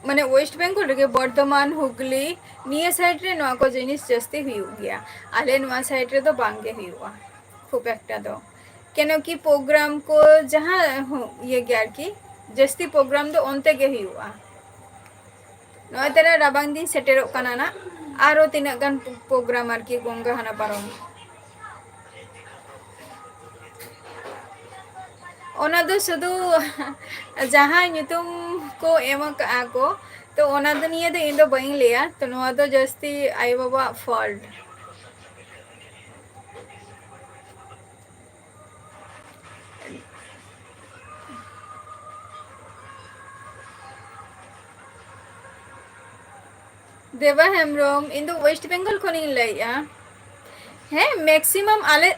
ᱢᱟᱱᱮ ᱳᱭᱮᱥᱴ ᱵᱮᱝᱜᱚᱞ ᱨᱮᱜᱮ ᱵᱚᱨᱫᱷᱚᱢᱟᱱ, ᱦᱩᱜᱽᱞᱤ, ᱱᱤᱭᱟᱹ ᱥᱟᱭᱤᱰ ᱨᱮ ᱱᱚᱣᱟ ᱠᱚ ᱡᱤᱱᱤᱥ ᱡᱟᱹᱥᱛᱤ ᱦᱩᱭᱩᱜ ᱜᱮᱭᱟ᱾ ᱟᱞᱮ ᱱᱚᱣᱟ ᱥᱟᱭᱤᱰ ᱨᱮᱫᱚ ᱵᱟᱝ ᱜᱮ ᱦᱩᱭᱩᱜᱼᱟ ᱠᱷᱩᱵ ᱮᱠᱴᱟ ᱫᱚ, ᱠᱮᱱᱚ ᱠᱤ ᱯᱨᱳᱜᱨᱟᱢ ᱠᱚ ᱡᱟᱦᱟᱸ ᱦᱚᱸ ᱤᱭᱟᱹ ᱜᱮ ᱟᱨᱠᱤ, ᱡᱟᱹᱥᱛᱤ ᱯᱨᱳᱜᱨᱟᱢ ᱫᱚ ᱚᱱᱛᱮ ᱜᱮ ᱦᱩᱭᱩᱜᱼᱟ᱾ ᱱᱚᱜᱼᱚᱭ ᱛᱟᱨᱟ ᱨᱟᱵᱟᱝ ᱫᱤᱱ ᱥᱮᱴᱮᱨᱚᱜ ᱠᱟᱱᱟ ᱱᱟᱜ, ᱟᱨᱚ ᱛᱤᱱᱟᱹᱜ ᱜᱟᱱ ᱯᱨᱳᱜᱨᱟᱢ ᱟᱨᱠᱤ ᱜᱚᱝᱜᱟ ᱦᱟᱱᱟ ᱯᱟᱨᱚᱢ᱾ ᱚᱱᱟ ᱫᱚ ᱥᱩᱫᱷᱩ ᱡᱟᱦᱟᱸ ᱧᱩᱛᱩᱢ ᱠᱚ ᱮᱢ ᱟᱠᱟᱫᱼᱟ ᱠᱚ, ᱛᱚ ᱚᱱᱟ ᱫᱚ ᱱᱤᱭᱟᱹ ᱫᱚ ᱤᱧ ᱫᱚ ᱵᱟᱹᱧ ᱞᱟᱹᱭᱟ, ᱛᱚ ᱱᱚᱣᱟ ᱫᱚ ᱡᱟᱹᱥᱛᱤ ᱟᱭᱳᱼᱵᱟᱵᱟᱣᱟᱜ ᱯᱷᱚᱞᱴ᱾ ᱫᱮᱵᱟ ᱦᱮᱢᱵᱨᱚᱢ, ᱤᱧ ᱫᱚ ᱳᱭᱮᱥᱴ ᱵᱮᱝᱜᱚᱞ ᱠᱷᱚᱱᱤᱧ ᱞᱟᱹᱭᱮᱫᱼᱟ᱾ ᱦᱮᱸ, ᱢᱮᱠᱥᱤᱢᱟᱢ ᱟᱞᱮ,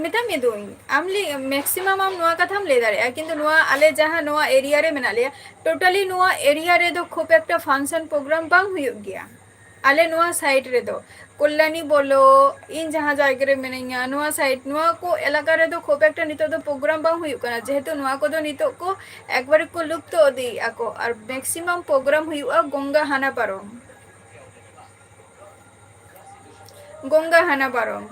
ᱢᱮᱛᱟᱢ ᱢᱮᱫᱩᱧ, ᱟᱢ ᱞᱟᱹᱭ, ᱢᱮᱠᱥᱤᱢᱟᱢ ᱟᱢ ᱱᱚᱣᱟ ᱠᱟᱛᱷᱟᱢ ᱞᱟᱹᱭ ᱫᱟᱲᱮᱭᱟᱜᱼᱟ, ᱠᱤᱱᱛᱩ ᱱᱚᱣᱟ ᱟᱞᱮ ᱡᱟᱦᱟᱸ ᱱᱚᱣᱟ ᱮᱨᱤᱭᱟ ᱨᱮ ᱢᱮᱱᱟᱜ ᱞᱮᱭᱟ, ᱴᱳᱴᱟᱞᱤ ᱱᱚᱣᱟ ᱮᱨᱤᱭᱟ ᱨᱮᱫᱚ ᱠᱷᱩᱵ ᱮᱠᱴᱟ ᱯᱷᱟᱱᱥᱚᱱ ᱯᱨᱳᱜᱨᱟᱢ ᱵᱟᱝ ᱦᱩᱭᱩᱜ ᱜᱮᱭᱟ᱾ ᱟᱞᱮ ᱱᱚᱣᱟ ᱥᱟᱭᱤᱰ ᱨᱮᱫᱚ, ᱠᱚᱞᱞᱟᱱᱤ ᱵᱚᱞᱚ, ᱤᱧ ᱡᱟᱦᱟᱸ ᱡᱟᱭᱜᱟ ᱨᱮ ᱢᱤᱱᱟᱹᱧᱟ, ᱱᱚᱣᱟ ᱥᱟᱭᱤᱰ, ᱱᱚᱣᱟ ᱠᱚ ᱮᱞᱟᱠᱟ ᱨᱮᱫᱚ ᱠᱷᱩᱵ ᱮᱠᱴᱟ ᱱᱤᱛᱚᱜ ᱫᱚ ᱯᱨᱳᱜᱨᱟᱢ ᱵᱟᱝ ᱦᱩᱭᱩᱜ ᱠᱟᱱᱟ, ᱡᱮᱦᱮᱛᱩ ᱱᱚᱣᱟ ᱠᱚᱫᱚ ᱱᱤᱛᱚᱜ ᱠᱚ ᱮᱠᱵᱟᱨᱮ ᱠᱚ ᱞᱩᱯᱛᱚ ᱤᱫᱤᱭᱮᱫᱼᱟ ᱠᱚ, ᱟᱨ ᱢᱮᱠᱥᱤᱢᱟᱢ ᱯᱨᱳᱜᱨᱟᱢ ᱦᱩᱭᱩᱜᱼᱟ ᱜᱚᱝᱜᱟ ᱦᱟᱱᱟ ᱯᱟᱨᱚᱢ᱾ ᱜᱚᱝᱜᱟ ᱦᱟᱱᱟ ᱯᱟᱨᱚᱢ᱾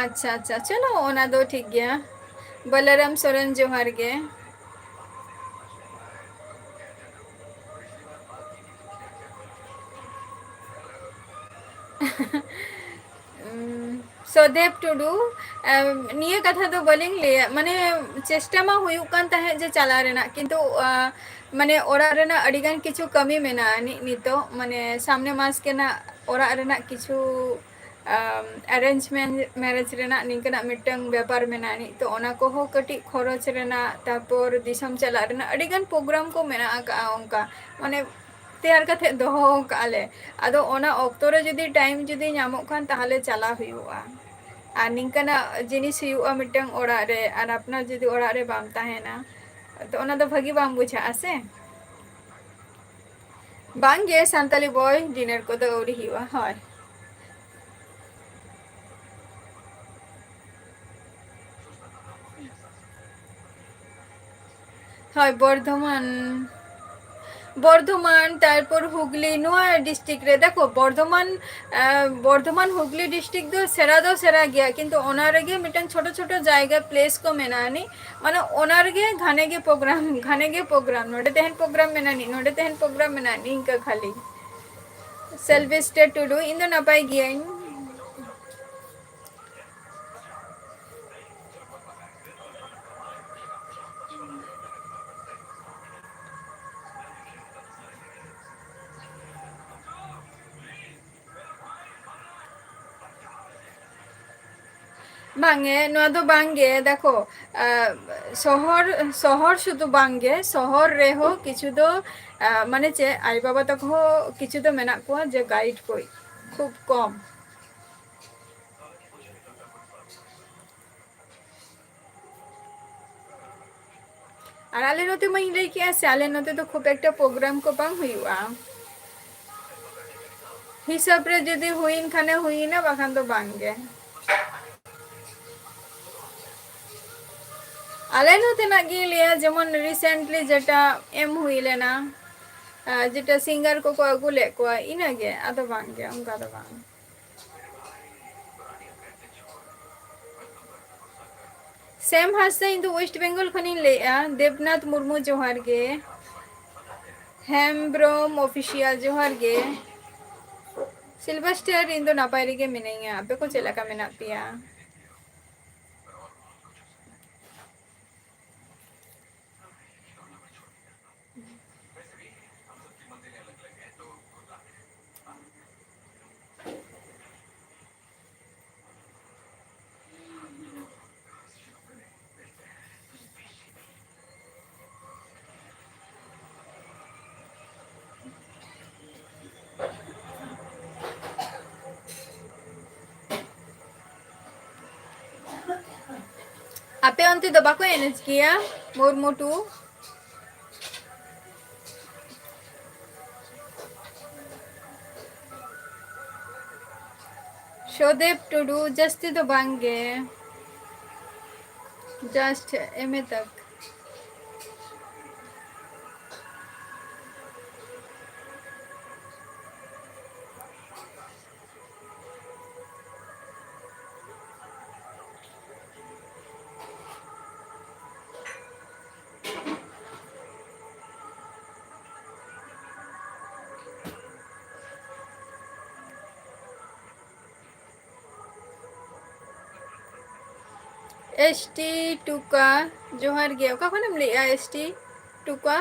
ᱟᱪᱪᱷᱟ, ᱟᱪᱪᱷᱟ, ᱪᱚᱞᱚ, ᱚᱱᱟ ᱫᱚ ᱴᱷᱤᱠ ᱜᱮᱭᱟ᱾ ᱵᱟᱞᱟᱨᱟᱢ ᱥᱚᱨᱮᱱ, ᱡᱚᱦᱟᱨ ᱜᱮ᱾ ᱩᱢ, ᱥᱚᱫᱮᱵ ᱴᱩᱰᱩ, ᱮᱢ, ᱱᱤᱭᱟᱹ ᱠᱟᱛᱷᱟ ᱫᱚ ᱵᱟᱹᱞᱤᱧ ᱞᱟᱹᱭᱟ, ᱢᱟᱱᱮ, ᱪᱮᱥᱴᱟ ᱢᱟ ᱦᱩᱭᱩᱜ ᱠᱟᱱ ᱛᱟᱦᱮᱸᱫ ᱡᱮ ᱪᱟᱞᱟᱣ ᱨᱮᱱᱟᱜ, ᱠᱤᱱᱛᱩ, ᱟ, ᱢᱟᱱᱮ, ᱚᱲᱟᱜ ᱨᱮᱱᱟᱜ ᱟᱹᱰᱤ ᱜᱟᱱ ᱠᱤᱪᱷᱩ ᱠᱟᱹᱢᱤ ᱢᱮᱱᱟᱜᱼᱟ ᱱᱤ-, ᱱᱤᱛᱚᱜ, ᱢᱟᱱᱮ, ᱥᱟᱢᱱᱮ ᱢᱟᱥ ᱜᱮ ᱱᱟᱜ ᱚᱲᱟᱜ ᱨᱮᱱᱟᱜ ᱠᱤᱪᱷᱩ, ᱟᱢ, arrangement marriage ᱨᱮᱱᱟᱜ ᱱᱤᱝᱠᱟᱹᱱᱟᱜ ᱢᱤᱫᱴᱟᱝ ᱵᱮᱯᱟᱨ ᱢᱮᱱᱟᱜᱼᱟ ᱱᱤᱛᱚᱜ, ᱚᱱᱟ ᱠᱚᱦᱚᱸ ᱠᱟᱹᱴᱤᱡ ᱠᱷᱚᱨᱚᱪ ᱨᱮᱱᱟᱜ, ᱛᱟᱨᱯᱚᱨ ᱫᱤᱥᱚᱢ ᱪᱟᱞᱟᱜ ᱨᱮᱱᱟᱜ ᱟᱹᱰᱤ ᱜᱟᱱ program ᱠᱚ ᱢᱮᱱᱟᱜ ᱟᱠᱟᱜᱼᱟ ᱚᱱᱠᱟ, ᱢᱟᱱᱮ, ᱛᱮᱭᱟᱨ ᱠᱟᱛᱮ ᱫᱚᱦᱚ ᱟᱠᱟᱜᱼᱟ ᱞᱮ᱾ ᱟᱫᱚ ᱚᱱᱟ ᱚᱠᱛᱚ ᱨᱮ ᱡᱩᱫᱤ time ᱡᱩᱫᱤ ᱧᱟᱢᱚᱜ ᱠᱷᱟᱱ, ᱛᱟᱦᱚᱞᱮ ᱪᱟᱞᱟᱣ ᱦᱩᱭᱩᱜᱼᱟ᱾ ᱟᱨ ᱱᱤᱝᱠᱟᱹᱱᱟᱜ ᱡᱤᱱᱤᱥ ᱦᱩᱭᱩᱜᱼᱟ ᱢᱤᱫᱴᱟᱝ ᱚᱲᱟᱜ ᱨᱮ, ᱟᱨ ᱟᱯᱱᱟᱨ ᱡᱩᱫᱤ ᱚᱲᱟᱜ ᱨᱮ ᱵᱟᱢ ᱛᱟᱦᱮᱱᱟ, ᱛᱚ ᱚᱱᱟ ᱫᱚ ᱵᱷᱟᱹᱜᱤ ᱵᱟᱝ ᱵᱩᱡᱷᱟᱹᱜᱼᱟ ᱥᱮ᱾ ᱵᱟᱝ ᱜᱮ, ᱥᱟᱱᱛᱟᱞᱤ boy, dinner ᱠᱚᱫᱚ ᱟᱹᱣᱨᱤ ᱦᱩᱭᱩᱜᱼᱟ᱾ ᱦᱳᱭ᱾ ᱦᱳᱭ, ᱵᱚᱨᱫᱷᱚᱢᱟᱱ, ᱵᱚᱨᱫᱷᱚᱢᱟᱱ, ᱛᱟᱨᱯᱚᱨ ᱦᱩᱜᱽᱞᱤ, ᱱᱚᱣᱟ district ᱨᱮ ᱫᱮᱠᱷᱚ, ᱵᱚᱨᱫᱷᱚᱢᱟᱱ, ᱮ, ᱵᱚᱨᱫᱷᱚᱢᱟᱱ ᱦᱩᱜᱽᱞᱤ district ᱫᱚ ᱥᱮᱬᱟ ᱫᱚ ᱥᱮᱬᱟ ᱜᱮᱭᱟ, ᱠᱤᱱᱛᱩ ᱚᱱᱟ ᱨᱮᱜᱮ ᱢᱤᱫᱴᱟᱝ ᱪᱷᱳᱴᱳ ᱪᱷᱳᱴᱳ ᱡᱟᱭᱜᱟ, place ᱠᱚ ᱢᱮᱱᱟᱜᱼᱟ ᱟᱹᱱᱤᱡ, ᱢᱟᱱᱮ ᱚᱱᱟ ᱨᱮᱜᱮ ᱜᱷᱟᱱᱮ ᱜᱮ program, ᱜᱷᱟᱱᱮ ᱜᱮ program, ᱱᱚᱰᱮ ᱛᱮᱦᱮᱧ program ᱢᱮᱱᱟᱜᱼᱟ ᱟᱹᱱᱤᱡ, ᱱᱚᱰᱮ ᱛᱮᱦᱮᱧ program ᱢᱮᱱᱟᱜᱼᱟ ᱟᱹᱱᱤᱡ, ᱤᱱᱠᱟᱹ ᱠᱷᱟᱹᱞᱤ᱾ ᱥᱮᱞᱵᱷᱮᱥᱴᱟᱨ ᱴᱩᱰᱩ, ᱤᱧ ᱫᱚ ᱱᱟᱯᱟᱭ ᱜᱤᱭᱟᱹᱧ᱾ ᱵᱟᱝᱜᱮ, ᱱᱚᱣᱟ ᱫᱚ ᱵᱟᱝᱜᱮ, ᱫᱮᱠᱷᱚ, ᱟᱸ, ᱥᱚᱦᱚᱨ, ᱥᱚᱦᱚᱨ ᱥᱩᱫᱷᱩ ᱵᱟᱝᱜᱮ, ᱥᱚᱦᱚᱨ ᱨᱮᱦᱚᱸ ᱠᱤᱪᱷᱩ ᱫᱚ, ᱟᱸ, ᱢᱟᱱᱮ ᱪᱮᱫ, ᱟᱭᱳ ᱵᱟᱵᱟ ᱛᱟᱠᱚ ᱦᱚᱸ ᱠᱤᱪᱷᱩ ᱫᱚ ᱢᱮᱱᱟᱜ ᱠᱚᱣᱟ ᱡᱮ guide ᱠᱚ ᱠᱷᱩᱵ ᱠᱚᱢ᱾ ᱟᱨ ᱟᱞᱮ ᱱᱚᱛᱮ ᱢᱟᱧ ᱞᱟᱹᱭ ᱠᱮᱜᱼᱟ ᱥᱮ, ᱟᱞᱮ ᱱᱚᱛᱮ ᱫᱚ ᱠᱷᱩᱵ ᱮᱠᱴᱟ program ᱠᱚ ᱵᱟᱝ ᱦᱩᱭᱩᱜᱼᱟ᱾ ᱦᱤᱥᱟᱹᱵ ᱨᱮ ᱡᱩᱫᱤ ᱦᱩᱭᱮᱱ ᱠᱷᱟᱱᱮ ᱦᱩᱭᱮᱱᱟ, ᱵᱟᱠᱷᱟᱱ ᱫᱚ ᱵᱟᱝ ᱜᱮ᱾ ᱟᱞᱮ ᱱᱚᱛᱮᱱᱟᱜ ᱜᱤᱧ ᱞᱟᱹᱭᱟ, ᱡᱮᱢᱚᱱ recently ᱡᱮᱴᱟ ᱮᱢ ᱦᱩᱭ ᱞᱮᱱᱟ, ᱟᱨ ᱡᱮᱴᱟ singer ᱠᱚᱠᱚ ᱟᱹᱜᱩ ᱞᱮᱫ ᱠᱚᱣᱟ, ᱤᱱᱟᱹᱜᱮ, ᱟᱫᱚ ᱵᱟᱝ ᱜᱮ, ᱚᱱᱠᱟ ᱫᱚ ᱵᱟᱝ᱾ ᱥᱮᱢ ᱦᱟᱸᱥᱫᱟ, ᱤᱧ ᱫᱚ ᱳᱭᱮᱥᱴ ᱵᱮᱝᱜᱚᱞ ᱠᱷᱚᱱᱤᱧ ᱞᱟᱹᱭᱮᱫᱼᱟ᱾ ᱫᱮᱵᱽᱱᱟᱛᱷ ᱢᱩᱨᱢᱩ, ᱡᱚᱦᱟᱨ ᱜᱮ᱾ ᱦᱮᱢᱵᱨᱚᱢ ᱚᱯᱷᱤᱥᱤᱭᱟᱞ, ᱡᱚᱦᱟᱨ ᱜᱮ᱾ ᱥᱤᱞᱵᱷᱟᱥᱴᱟᱨ, ᱤᱧ ᱫᱚ ᱱᱟᱯᱟᱭ ᱨᱮᱜᱮ ᱢᱤᱱᱟᱹᱧᱟ, ᱟᱯᱮ ᱠᱚ ᱪᱮᱫ ᱞᱮᱠᱟ ᱢᱮᱱᱟᱜ ᱯᱮᱭᱟ? ᱟᱯᱮ ᱚᱱᱛᱮ ᱫᱚ ᱵᱟᱠᱚ ᱮᱱᱮᱡ ᱜᱮᱭᱟ ᱢᱩᱨᱢᱩ ᱴᱩ? ᱥᱚᱫᱮᱵ ᱴᱩᱰᱩ, ᱡᱟᱹᱥᱛᱤ ᱫᱚ ᱵᱟᱝ ᱜᱮ, just ᱮᱢ ᱮ ᱛᱟᱠ᱾ ᱮᱥ ᱴᱤ ᱴᱩᱠᱟ, ᱡᱚᱦᱟᱨ ᱜᱮ᱾ ᱚᱠᱟ ᱠᱷᱚᱱᱮᱢ ᱞᱟᱹᱭᱮᱜᱼᱟ, ᱮᱥ ᱴᱤ ᱴᱩᱠᱟ?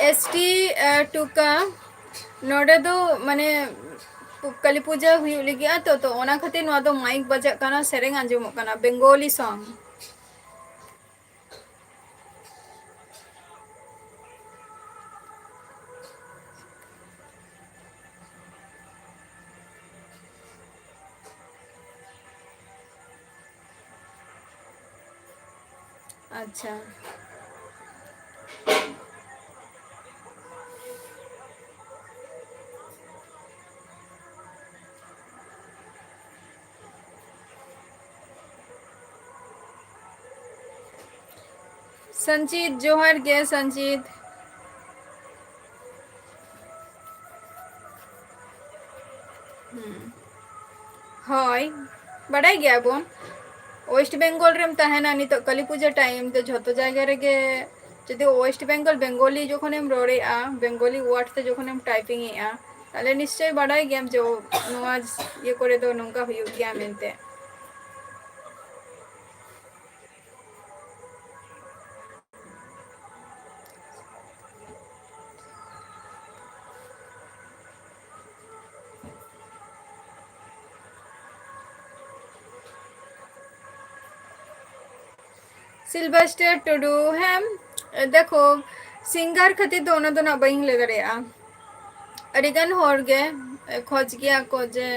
ᱮᱥ ᱴᱤ, ᱮ, ᱴᱩᱠᱟ, ᱱᱚᱰᱮ ᱫᱚ ᱢᱟᱱᱮ ᱯᱩ-, ᱠᱟᱞᱤ ᱯᱩᱡᱟᱹ ᱦᱩᱭᱩᱜ ᱞᱟᱹᱜᱤᱫᱼᱟ ᱛᱚ, ᱛᱚ ᱚᱱᱟ ᱠᱷᱟᱹᱛᱤᱨ ᱱᱚᱣᱟ ᱫᱚ ᱢᱟᱭᱤᱠ ᱵᱟᱡᱟᱜ ᱠᱟᱱᱟ, ᱥᱮᱨᱮᱧ ᱟᱸᱡᱚᱢᱚᱜ ᱠᱟᱱᱟ, ᱵᱮᱝᱜᱚᱞᱤ song᱾ ᱟᱪᱪᱷᱟ᱾ ᱥᱚᱧᱡᱤᱛ, ᱡᱚᱦᱟᱨ ᱜᱮ ᱥᱚᱧᱡᱤᱛ᱾ ᱦᱩᱸ᱾ ᱦᱳᱭ, ᱵᱟᱰᱟᱭ ᱜᱮᱭᱟ ᱵᱚᱱ, West Bengal ᱨᱮᱢ ᱛᱟᱦᱮᱱᱟ ᱱᱤᱛᱚᱜ ᱠᱟᱹᱞᱤ ᱯᱩᱡᱟᱹ time ᱫᱚ ᱡᱷᱚᱛᱚ ᱡᱟᱭᱜᱟ ᱨᱮᱜᱮ ᱡᱩᱫᱤ West Bengal ᱵᱮᱝᱜᱚᱞᱤ ᱡᱚᱠᱷᱚᱱᱮᱢ ᱨᱚᱲᱮᱜᱼᱟ, ᱵᱮᱝᱜᱚᱞᱤ word ᱛᱮ ᱡᱚᱠᱷᱚᱱᱮᱢ typing ᱮᱜᱼᱟ, ᱛᱟᱦᱞᱮ ᱱᱤᱥᱪᱚᱭ ᱵᱟᱰᱟᱭ ᱜᱮᱭᱟᱢ ᱡᱮ ᱱᱚᱣᱟ ᱤᱭᱟᱹ ᱠᱚᱨᱮ ᱫᱚ ᱱᱚᱝᱠᱟ ᱦᱩᱭᱩᱜ ᱜᱮᱭᱟ ᱢᱮᱱᱛᱮ᱾ ᱥᱤᱞᱵᱷᱟᱥᱴᱟᱨ ᱴᱩᱰᱩ, ᱦᱮᱸ, ᱫᱮᱠᱷᱳ, singer ᱠᱷᱟᱹᱛᱤᱨ ᱫᱚ ᱚᱱᱟ ᱫᱚ ᱱᱟᱜ ᱵᱟᱹᱧ ᱞᱟᱹᱭ ᱫᱟᱲᱮᱭᱟᱜᱼᱟ᱾ ᱟᱹᱰᱤᱜᱟᱱ ᱦᱚᱲ ᱜᱮ ᱠᱷᱚᱡᱽ ᱜᱮᱭᱟ ᱠᱚ ᱡᱮ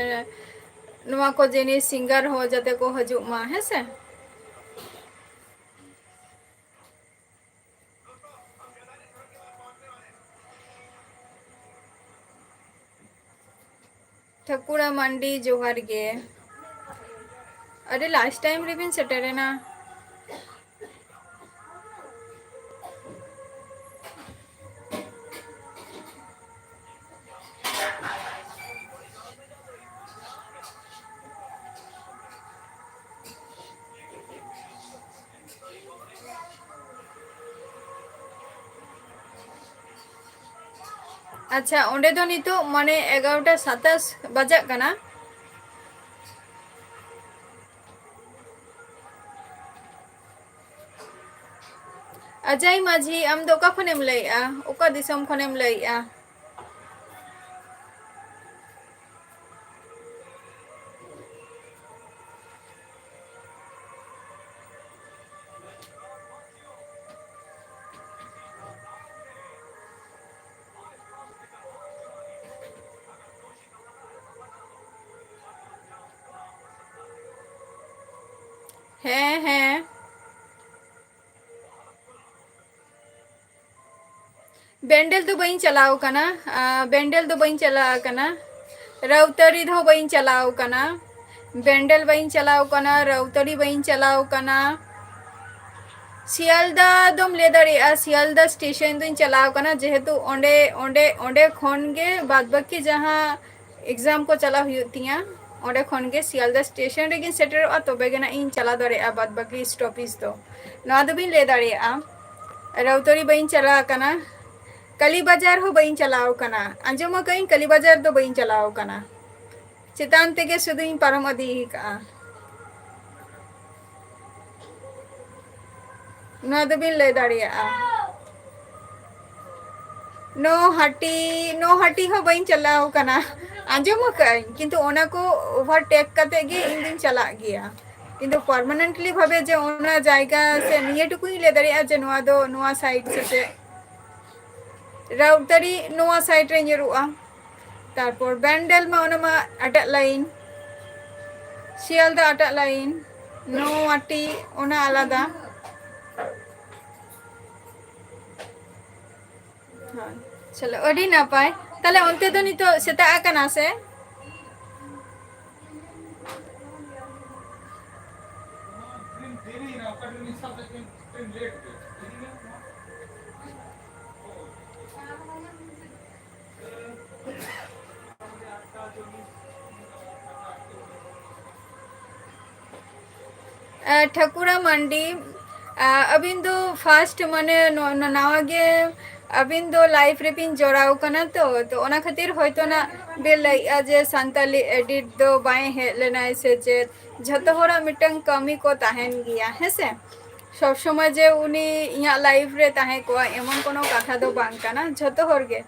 ᱱᱚᱣᱟ ᱠᱚ ᱡᱤᱱᱤᱥ singer ᱦᱚᱸ ᱡᱟᱛᱮ ᱠᱚ ᱦᱤᱡᱩᱜ ᱢᱟ, ᱦᱮᱸ ᱥᱮ? ᱴᱷᱟᱹᱠᱩᱨᱟ ᱢᱟᱱᱰᱤ, ᱡᱚᱦᱟᱨ ᱜᱮ᱾ ᱟᱹᱰᱤ last time ᱨᱮᱵᱤᱱ ᱥᱮᱴᱮᱨᱮᱱᱟ᱾ ᱟᱪᱪᱷᱟ, ᱚᱸᱰᱮ ᱫᱚ ᱱᱤᱛᱚᱜ ᱢᱟᱱᱮ ᱮᱜᱟᱨᱚᱴᱟ ᱥᱟᱛᱟᱥ ᱵᱟᱡᱟᱜ ᱠᱟᱱᱟ᱾ ᱚᱡᱚᱭ ᱢᱟᱹᱡᱷᱤ, ᱟᱢ ᱫᱚ ᱚᱠᱟ ᱠᱷᱚᱱᱮᱢ ᱞᱟᱹᱭᱮᱜᱼᱟ? ᱚᱠᱟ ᱫᱤᱥᱚᱢ ᱠᱷᱚᱱᱮᱢ ᱞᱟᱹᱭᱮᱜᱼᱟ? ᱦᱮᱸ, ᱦᱮᱸ᱾ ᱵᱮᱱᱰᱮᱞ ᱫᱚ ᱵᱟᱹᱧ ᱪᱟᱞᱟᱣ ᱠᱟᱱᱟ᱾ ᱟᱸ, ᱵᱮᱱᱰᱮᱞ ᱫᱚ ᱵᱟᱹᱧ ᱪᱟᱞᱟᱣ ᱠᱟᱱᱟ᱾ ᱨᱟᱣᱛᱟᱨᱤ ᱦᱚᱸ ᱵᱟᱹᱧ ᱪᱟᱞᱟᱣ ᱠᱟᱱᱟ᱾ ᱵᱮᱱᱰᱮᱞ ᱵᱟᱹᱧ ᱪᱟᱞᱟᱣ ᱠᱟᱱᱟ, ᱨᱟᱣᱛᱟᱨᱤ ᱵᱟᱹᱧ ᱪᱟᱞᱟᱣ ᱠᱟᱱᱟ᱾ ᱥᱤᱭᱟᱞᱫᱟ ᱫᱚᱢ ᱞᱟᱹᱭ ᱫᱟᱲᱮᱭᱟᱜᱼᱟ, ᱥᱤᱭᱟᱞᱫᱟ ᱥᱴᱮᱥᱚᱱ ᱫᱚᱧ ᱪᱟᱞᱟᱣ ᱠᱟᱱᱟ, ᱡᱮᱦᱮᱛᱩ ᱚᱸᱰᱮ, ᱚᱸᱰᱮ, ᱚᱸᱰᱮ ᱠᱷᱚᱱ ᱜᱮ ᱵᱟᱫ ᱵᱟᱹᱠᱤ ᱡᱟᱦᱟᱸ ᱮᱠᱡᱟᱢ ᱠᱚ ᱪᱟᱞᱟᱣ ᱦᱩᱭᱩᱜ ᱛᱤᱧᱟ, ᱚᱸᱰᱮ ᱠᱷᱚᱱ ᱜᱮ ᱥᱤᱭᱟᱞᱫᱟ ᱥᱴᱮᱥᱚᱱ ᱨᱮᱜᱤᱧ ᱥᱮᱴᱮᱨᱚᱜᱼᱟ, ᱛᱚᱵᱮ ᱜᱮ ᱱᱟᱜ ᱤᱧ ᱪᱟᱞᱟᱣ ᱫᱟᱲᱮᱭᱟᱜᱼᱟ ᱵᱟᱫ ᱵᱟᱹᱠᱤ ᱥᱴᱚᱯᱮᱡᱽ ᱫᱚ᱾ ᱱᱚᱣᱟ ᱫᱚᱵᱤᱱ ᱞᱟᱹᱭ ᱫᱟᱲᱮᱭᱟᱜᱼᱟ᱾ ᱨᱟᱣᱛᱟᱨᱤ ᱵᱟᱹᱧ ᱪᱟᱞᱟᱣ ᱟᱠᱟᱱᱟ, ᱠᱟᱞᱤ ᱵᱟᱡᱟᱨ ᱦᱚᱸ ᱵᱟᱹᱧ ᱪᱟᱞᱟᱣ ᱟᱠᱟᱱᱟ᱾ ᱟᱸᱡᱚᱢ ᱟᱠᱟᱫᱟᱹᱧ ᱠᱟᱞᱤ ᱵᱟᱡᱟᱨ ᱫᱚ ᱵᱟᱹᱧ ᱪᱟᱞᱟᱣ ᱟᱠᱟᱱᱟ, ᱪᱮᱛᱟᱱ ᱛᱮᱜᱮ ᱥᱩᱫᱷᱩᱧ ᱯᱟᱨᱚᱢ ᱤᱫᱤ ᱟᱠᱟᱫᱼᱟ᱾ ᱱᱚᱣᱟ ᱫᱚᱵᱤᱱ ᱞᱟᱹᱭ ᱫᱟᱲᱮᱭᱟᱜᱼᱟ᱾ ᱱᱚᱣᱦᱟᱴᱤ, ᱱᱚᱣᱦᱟᱴᱤ ᱦᱚᱸ ᱵᱟᱹᱧ ᱪᱟᱞᱟᱣ ᱠᱟᱱᱟ, ᱟᱸᱡᱚᱢ ᱟᱠᱟᱫᱟᱹᱧ, ᱠᱤᱱᱛᱩ ᱚᱱᱟ ᱠᱚ ᱳᱵᱷᱟᱨᱴᱮᱠ ᱠᱟᱛᱮ ᱜᱮ ᱤᱧ ᱫᱩᱧ ᱪᱟᱞᱟᱜ ᱜᱮᱭᱟ, ᱠᱤᱱᱛᱩ ᱯᱟᱨᱢᱟᱱᱮᱱᱴᱞᱤ ᱵᱷᱟᱵᱮ ᱡᱮ ᱚᱱᱟ ᱡᱟᱭᱜᱟ ᱥᱮ ᱱᱤᱭᱟᱹ ᱴᱩᱠᱩᱧ ᱞᱟᱹᱭ ᱫᱟᱲᱮᱭᱟᱜᱼᱟ ᱡᱮ ᱱᱚᱣᱟ ᱫᱚ ᱱᱚᱣᱟ ᱥᱟᱭᱤᱰ ᱥᱮ ᱪᱮᱫ᱾ ᱨᱟᱣᱛᱟᱨᱤ ᱱᱚᱣᱟ ᱥᱟᱭᱤᱰ ᱨᱮ ᱧᱩᱨᱩᱜᱼᱟ, ᱛᱟᱨᱯᱚᱨ ᱵᱮᱱᱰᱮᱞ ᱢᱟ ᱚᱱᱟ ᱢᱟ ᱮᱴᱟᱜ ᱞᱟᱭᱤᱱ, ᱥᱤᱭᱟᱞᱫᱟ ᱮᱴᱟᱜ ᱞᱟᱭᱤᱱ, ᱱᱚᱣᱟᱴᱤ ᱚᱱᱟ ᱟᱞᱟᱫᱟ᱾ ᱦᱳᱭ, ᱪᱚᱞᱚ, ᱟᱹᱰᱤ ᱱᱟᱯᱟᱭ᱾ ᱛᱟᱦᱞᱮ ᱚᱱᱛᱮ ᱫᱚ ᱱᱤᱛᱚᱜ ᱥᱮᱛᱟᱜ ᱟᱠᱟᱱᱟ ᱥᱮ? ᱮ, ᱴᱷᱟᱹᱠᱩᱨᱟ ᱢᱟᱱᱰᱤ, ᱟ, ᱟᱹᱵᱤᱱ ᱫᱚ ᱯᱷᱟᱥᱴ ᱢᱟᱱᱮ ᱱᱚ-, ᱱᱚ-, ᱱᱟᱣᱟ ᱜᱮ ᱟᱹᱵᱤᱱ ᱫᱚ ᱞᱟᱭᱤᱵᱷ ᱨᱮᱵᱤᱱ ᱡᱚᱲᱟᱣ ᱠᱟᱱᱟ ᱛᱚ, ᱛᱚ ᱚᱱᱟ ᱠᱷᱟᱹᱛᱤᱨ ᱦᱚᱭᱛᱳ ᱱᱟᱜ ᱵᱤᱱ ᱞᱟᱹᱭᱮᱜᱼᱟ ᱡᱮ ᱥᱟᱱᱛᱟᱞᱤ ᱮᱰᱤᱴ ᱫᱚ ᱵᱟᱭ ᱦᱮᱡ ᱞᱮᱱᱟᱭ ᱥᱮ ᱪᱮᱫ᱾ ᱡᱷᱚᱛᱚ ᱦᱚᱲᱟᱜ ᱢᱤᱫᱴᱟᱝ ᱠᱟᱹᱢᱤ ᱠᱚ ᱛᱟᱦᱮᱱ ᱜᱮᱭᱟ, ᱦᱮᱸ ᱥᱮ? ᱥᱚᱵ ᱥᱚᱢᱚᱭ ᱡᱮ ᱩᱱᱤ ᱤᱧᱟᱹᱜ ᱞᱟᱭᱤᱵᱷ ᱨᱮ ᱛᱟᱦᱮᱸ ᱠᱚᱜᱼᱟ, ᱮᱢᱚᱱ ᱠᱳᱱᱳ ᱠᱟᱛᱷᱟ ᱫᱚ ᱵᱟᱝ ᱠᱟᱱᱟ᱾ ᱡᱷᱚᱛᱚ ᱦᱚᱲ ᱜᱮ,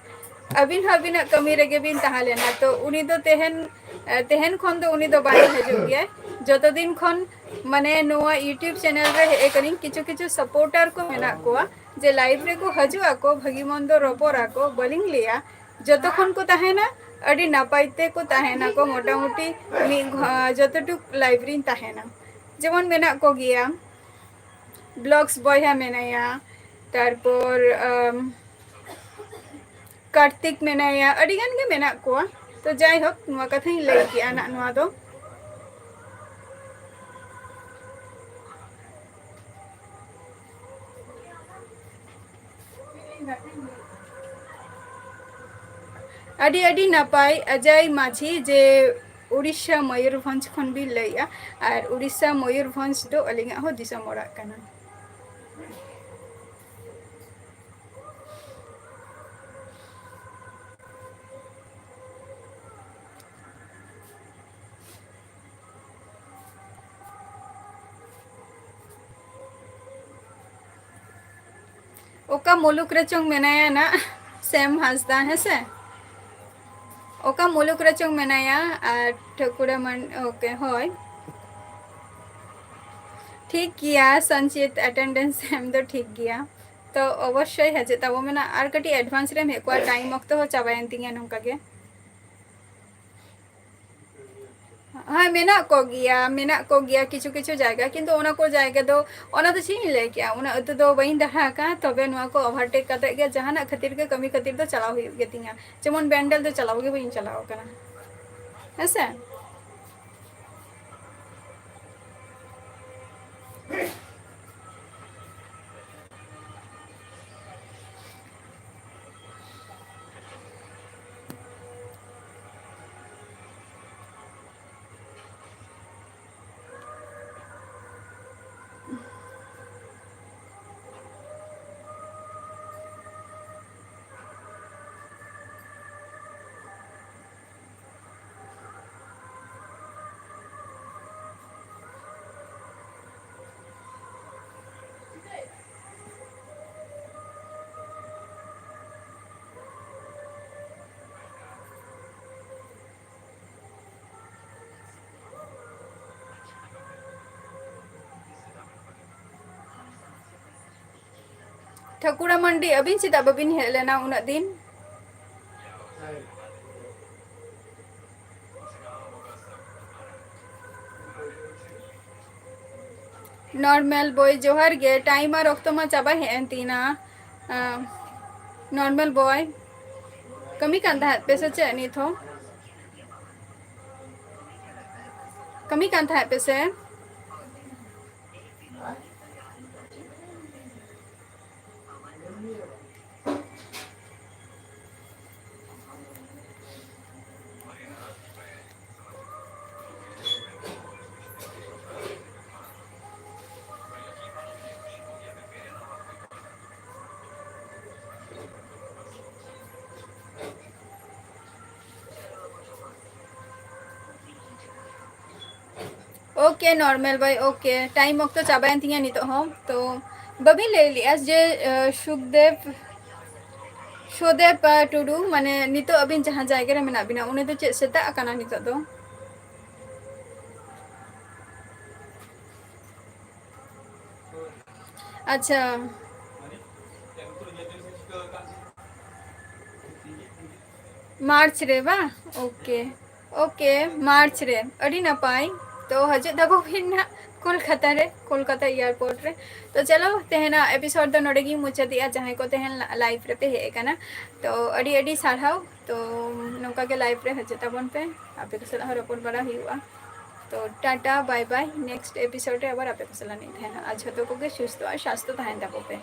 ᱟᱹᱵᱤᱱ ᱦᱚᱸ ᱟᱹᱵᱤᱱᱟᱜ ᱠᱟᱹᱢᱤ ᱨᱮᱜᱮ ᱵᱤᱱ ᱛᱟᱦᱮᱸ ᱞᱮᱱᱟ, ᱛᱚ ᱩᱱᱤ ᱫᱚ ᱛᱮᱦᱮᱱ, ᱮ, ᱛᱮᱦᱮᱱ ᱠᱷᱚᱱ ᱫᱚ ᱩᱱᱤ ᱫᱚ ᱵᱟᱭ ᱦᱤᱡᱩᱜ ᱜᱮᱭᱟ᱾ ᱡᱚᱛᱚ ᱫᱤᱱ ᱠᱷᱚᱱ ᱢᱟᱱᱮ ᱱᱚᱣᱟ YouTube ᱪᱮᱱᱮᱞ ᱨᱮ ᱦᱮᱡ ᱟᱠᱟᱱᱟᱹᱧ, ᱠᱤᱪᱷᱩ ᱠᱤᱪᱷᱩ ᱥᱟᱯᱳᱨᱴᱟᱨ ᱠᱚ ᱢᱮᱱᱟᱜ ᱠᱚᱣᱟ ᱡᱮ ᱞᱟᱭᱤᱵᱷ ᱨᱮᱠᱚ ᱦᱤᱡᱩᱜ ᱟᱠᱚ, ᱵᱷᱟᱹᱜᱤ ᱢᱚᱱᱫᱚ ᱨᱚᱯᱚᱲ ᱟᱠᱚ, ᱵᱟᱹᱞᱤᱧ ᱞᱟᱹᱭᱟ᱾ ᱡᱚᱛᱚ ᱠᱷᱚᱱ ᱠᱚ ᱛᱟᱦᱮᱱᱟ, ᱟᱹᱰᱤ ᱱᱟᱯᱟᱭ ᱛᱮᱠᱚ ᱛᱟᱦᱮᱱᱟᱠᱚ, ᱢᱚᱴᱟᱢᱩᱴᱤ ᱢᱤᱫ ᱜᱷᱚ-, ᱡᱚᱛᱚᱴᱩᱠ ᱞᱟᱭᱤᱵᱷ ᱨᱤᱧ ᱛᱟᱦᱮᱱᱟ᱾ ᱡᱮᱢᱚᱱ ᱢᱮᱱᱟᱜ ᱠᱚᱜᱮᱭᱟ, ᱵᱞᱚᱜᱥ ᱵᱚᱭᱦᱟ ᱢᱮᱱᱟᱭᱟ, ᱛᱟᱨᱯᱚᱨ, ᱟᱢ, ᱠᱟᱨᱛᱤᱠ ᱢᱮᱱᱟᱭᱟ, ᱟᱹᱰᱤ ᱜᱟᱱ ᱜᱮ ᱢᱮᱱᱟᱜ ᱠᱚᱣᱟ᱾ ᱛᱚ ᱡᱟᱭᱦᱳᱠ, ᱱᱚᱣᱟ ᱠᱟᱛᱷᱟᱧ ᱞᱟᱹᱭ ᱠᱮᱜᱼᱟ ᱱᱟᱜ ᱱᱚᱣᱟ ᱫᱚ᱾ ᱟᱹᱰᱤ ᱟᱹᱰᱤ ᱱᱟᱯᱟᱭ ᱚᱡᱚᱭ ᱢᱟᱹᱡᱷᱤ ᱡᱮ ᱩᱲᱤᱥᱥᱟ ᱢᱚᱭᱩᱨᱵᱷᱚᱸᱡᱽ ᱠᱷᱚᱱ ᱵᱤᱱ ᱞᱟᱹᱭᱮᱜᱼᱟ, ᱟᱨ ᱩᱲᱤᱥᱥᱟ ᱢᱚᱭᱩᱨᱵᱷᱚᱸᱡᱽ ᱫᱚ ᱟᱹᱞᱤᱧᱟᱜ ᱦᱚᱸ ᱫᱤᱥᱚᱢ ᱚᱲᱟᱜ ᱠᱟᱱᱟ᱾ ᱚᱠᱟ ᱢᱩᱞᱩᱠ ᱨᱮᱪᱚᱝ ᱢᱮᱱᱟᱭᱟ ᱱᱟᱜ ᱥᱮᱢ ᱦᱟᱸᱥᱫᱟ, ᱦᱮᱸᱥᱮ? ᱚᱠᱟ ᱢᱩᱞᱩᱠ ᱨᱮᱪᱚᱝ ᱢᱮᱱᱟᱭᱟ? ᱟᱨ ᱴᱷᱟᱹᱠᱩᱨᱟ ᱢᱟᱱ-, OK, ᱦᱳᱭ᱾ ᱴᱷᱤᱠ ᱜᱮᱭᱟ, ᱥᱚᱧᱪᱤᱛ attendance ᱮᱢ ᱫᱚ ᱴᱷᱤᱠ ᱜᱮᱭᱟ᱾ ᱛᱚ ᱚᱵᱚᱥᱥᱳᱭ ᱦᱤᱡᱩᱜ ᱛᱟᱵᱚ ᱢᱮᱱᱟᱜ, ᱟᱨ ᱠᱟᱹᱴᱤᱡ advance ᱨᱮᱢ ᱦᱮᱡ ᱠᱚᱜᱼᱟ, time ᱚᱠᱛᱚ ᱦᱚᱸ ᱪᱟᱵᱟᱭᱮᱱ ᱛᱤᱧᱟ ᱱᱚᱝᱠᱟ ᱜᱮ᱾ ᱦᱮᱸ, ᱢᱮᱱᱟᱜ ᱠᱚᱜᱮᱭᱟ, ᱢᱮᱱᱟᱜ ᱠᱚᱜᱮᱭᱟ ᱠᱤᱪᱷᱩ ᱠᱤᱪᱷᱩ ᱡᱟᱭᱜᱟ, ᱠᱤᱱᱛᱩ ᱚᱱᱟ ᱠᱚ ᱡᱟᱭᱜᱟ ᱫᱚ, ᱚᱱᱟ ᱫᱚ ᱪᱮᱫ ᱤᱧ ᱞᱟᱹᱭ ᱠᱮᱜᱼᱟ, ᱚᱱᱟ ᱟᱹᱛᱩ ᱫᱚ ᱵᱟᱹᱧ ᱫᱟᱬᱟ ᱟᱠᱟᱫᱼᱟ᱾ ᱛᱚᱵᱮ ᱱᱚᱣᱟ ᱠᱚ overtake ᱠᱟᱛᱮ ᱜᱮ ᱡᱟᱦᱟᱱᱟᱜ ᱠᱷᱟᱹᱛᱤᱨ ᱜᱮ, ᱠᱟᱹᱢᱤ ᱠᱷᱟᱹᱛᱤᱨ ᱫᱚ ᱪᱟᱞᱟᱣ ᱦᱩᱭᱩᱜ ᱜᱮ ᱛᱤᱧᱟ᱾ ᱡᱮᱢᱚᱱ ᱵᱮᱱᱰᱮᱞ ᱫᱚ ᱪᱟᱞᱟᱣ ᱜᱮ ᱵᱟᱹᱧ ᱪᱟᱞᱟᱣ ᱟᱠᱟᱱᱟ, ᱦᱮᱸ ᱥᱮ᱾ ᱴᱷᱟᱹᱠᱩᱨᱟ ᱢᱟᱱᱰᱤ, ᱟᱹᱵᱤᱱ ᱪᱮᱫᱟᱜ ᱵᱟᱹᱵᱤᱱ ᱦᱮᱡ ᱞᱮᱱᱟ ᱩᱱᱟᱹᱜ ᱫᱤᱱ? ᱱᱚᱨᱢᱟᱞ ᱵᱚᱭ, ᱡᱚᱦᱟᱨ ᱜᱮ᱾ ᱴᱟᱭᱤᱢ ᱟᱨ ᱚᱠᱛᱚ ᱢᱟ ᱪᱟᱵᱟ ᱦᱮᱡ ᱮᱱ ᱛᱤᱧᱟ᱾ ᱟᱸ, ᱱᱚᱨᱢᱟᱞ ᱵᱚᱭ, ᱠᱟᱹᱢᱤ ᱠᱟᱱ ᱛᱟᱦᱮᱸᱫ ᱯᱮ ᱥᱮ ᱪᱮᱫ ᱱᱤᱛ ᱦᱚᱸ? ᱠᱟᱹᱢᱤ ᱠᱟᱱ ᱛᱟᱦᱮᱸᱫ ᱯᱮ ᱥᱮ? Okay, normal boy, okay. Time ᱚᱠᱛᱚ ᱪᱟᱵᱟᱭᱮᱱ ᱛᱤᱧᱟ ᱱᱤᱛᱚᱜ ᱦᱚᱸ᱾ ᱛᱚ, ᱵᱟᱹᱵᱤᱱ ᱞᱟᱹᱭ ᱞᱮᱜᱼᱟ ᱡᱮ, ᱟᱸ, ᱥᱩᱠᱫᱮᱵ, ᱥᱩᱫᱮᱵ, ᱟᱸ, ᱴᱩᱰᱩ, ᱢᱟᱱᱮ, ᱱᱤᱛᱚᱜ ᱟᱹᱵᱤᱱ ᱡᱟᱦᱟᱸ ᱡᱟᱭᱜᱟ ᱨᱮ ᱢᱮᱱᱟᱜ ᱵᱤᱱᱟ, ᱩᱱᱤ ᱫᱚ ᱪᱮᱫ ᱥᱮᱛᱟᱜ ᱟᱠᱟᱱᱟ ᱱᱤᱛᱚᱜ ᱫᱚ? ᱟᱪᱪᱷᱟ᱾ ᱢᱟᱨᱪ ᱨᱮ ᱵᱟᱝ? Okay, okay, ᱢᱟᱨᱪ ᱨᱮ᱾ ᱟᱹᱰᱤ ᱱᱟᱯᱟᱭ᱾ ᱛᱚ, ᱦᱤᱡᱩᱜ ᱛᱟᱵᱚ ᱵᱤᱱ ᱱᱟᱦᱟᱜ ᱠᱳᱞᱠᱟᱛᱟ ᱨᱮ, ᱠᱳᱞᱠᱟᱛᱟ airport ᱨᱮ᱾ ᱛᱚ, ᱪᱚᱞᱚ, ᱛᱮᱦᱮᱧᱟᱜ episode ᱫᱚ ᱱᱚᱰᱮ ᱜᱤᱧ ᱢᱩᱪᱟᱹᱫᱮᱜᱼᱟ᱾ ᱡᱟᱦᱟᱸᱭ ᱠᱚ ᱛᱮᱦᱮᱧ live ᱨᱮᱯᱮ ᱦᱮᱡ ᱟᱠᱟᱱᱟ, ᱛᱚ, ᱟᱹᱰᱤ ᱟᱹᱰᱤ ᱥᱟᱨᱦᱟᱣ᱾ ᱛᱚ, ᱱᱚᱝᱠᱟ ᱜᱮ live ᱨᱮ ᱦᱤᱡᱩᱜ ᱛᱟᱵᱚᱱ ᱯᱮ, ᱟᱯᱮ ᱠᱚ ᱥᱟᱞᱟᱜ ᱦᱚᱸ ᱨᱚᱯᱚᱲ ᱵᱟᱲᱟ ᱦᱩᱭᱩᱜᱼᱟ᱾ ᱛᱚ, Tata, bye bye, next episode ᱨᱮ ᱟᱵᱟᱨ ᱟᱯᱮ ᱠᱚ ᱥᱟᱞᱟᱜ ᱤᱧ ᱛᱟᱦᱮᱱᱟ᱾ ᱟᱨ ᱡᱷᱚᱛᱚ ᱠᱚᱜᱮ ᱥᱩᱥᱛᱷᱚ ᱟᱨ ᱥᱟᱥᱛᱷᱚ ᱛᱟᱦᱮᱱ ᱛᱟᱵᱚ ᱯᱮ᱾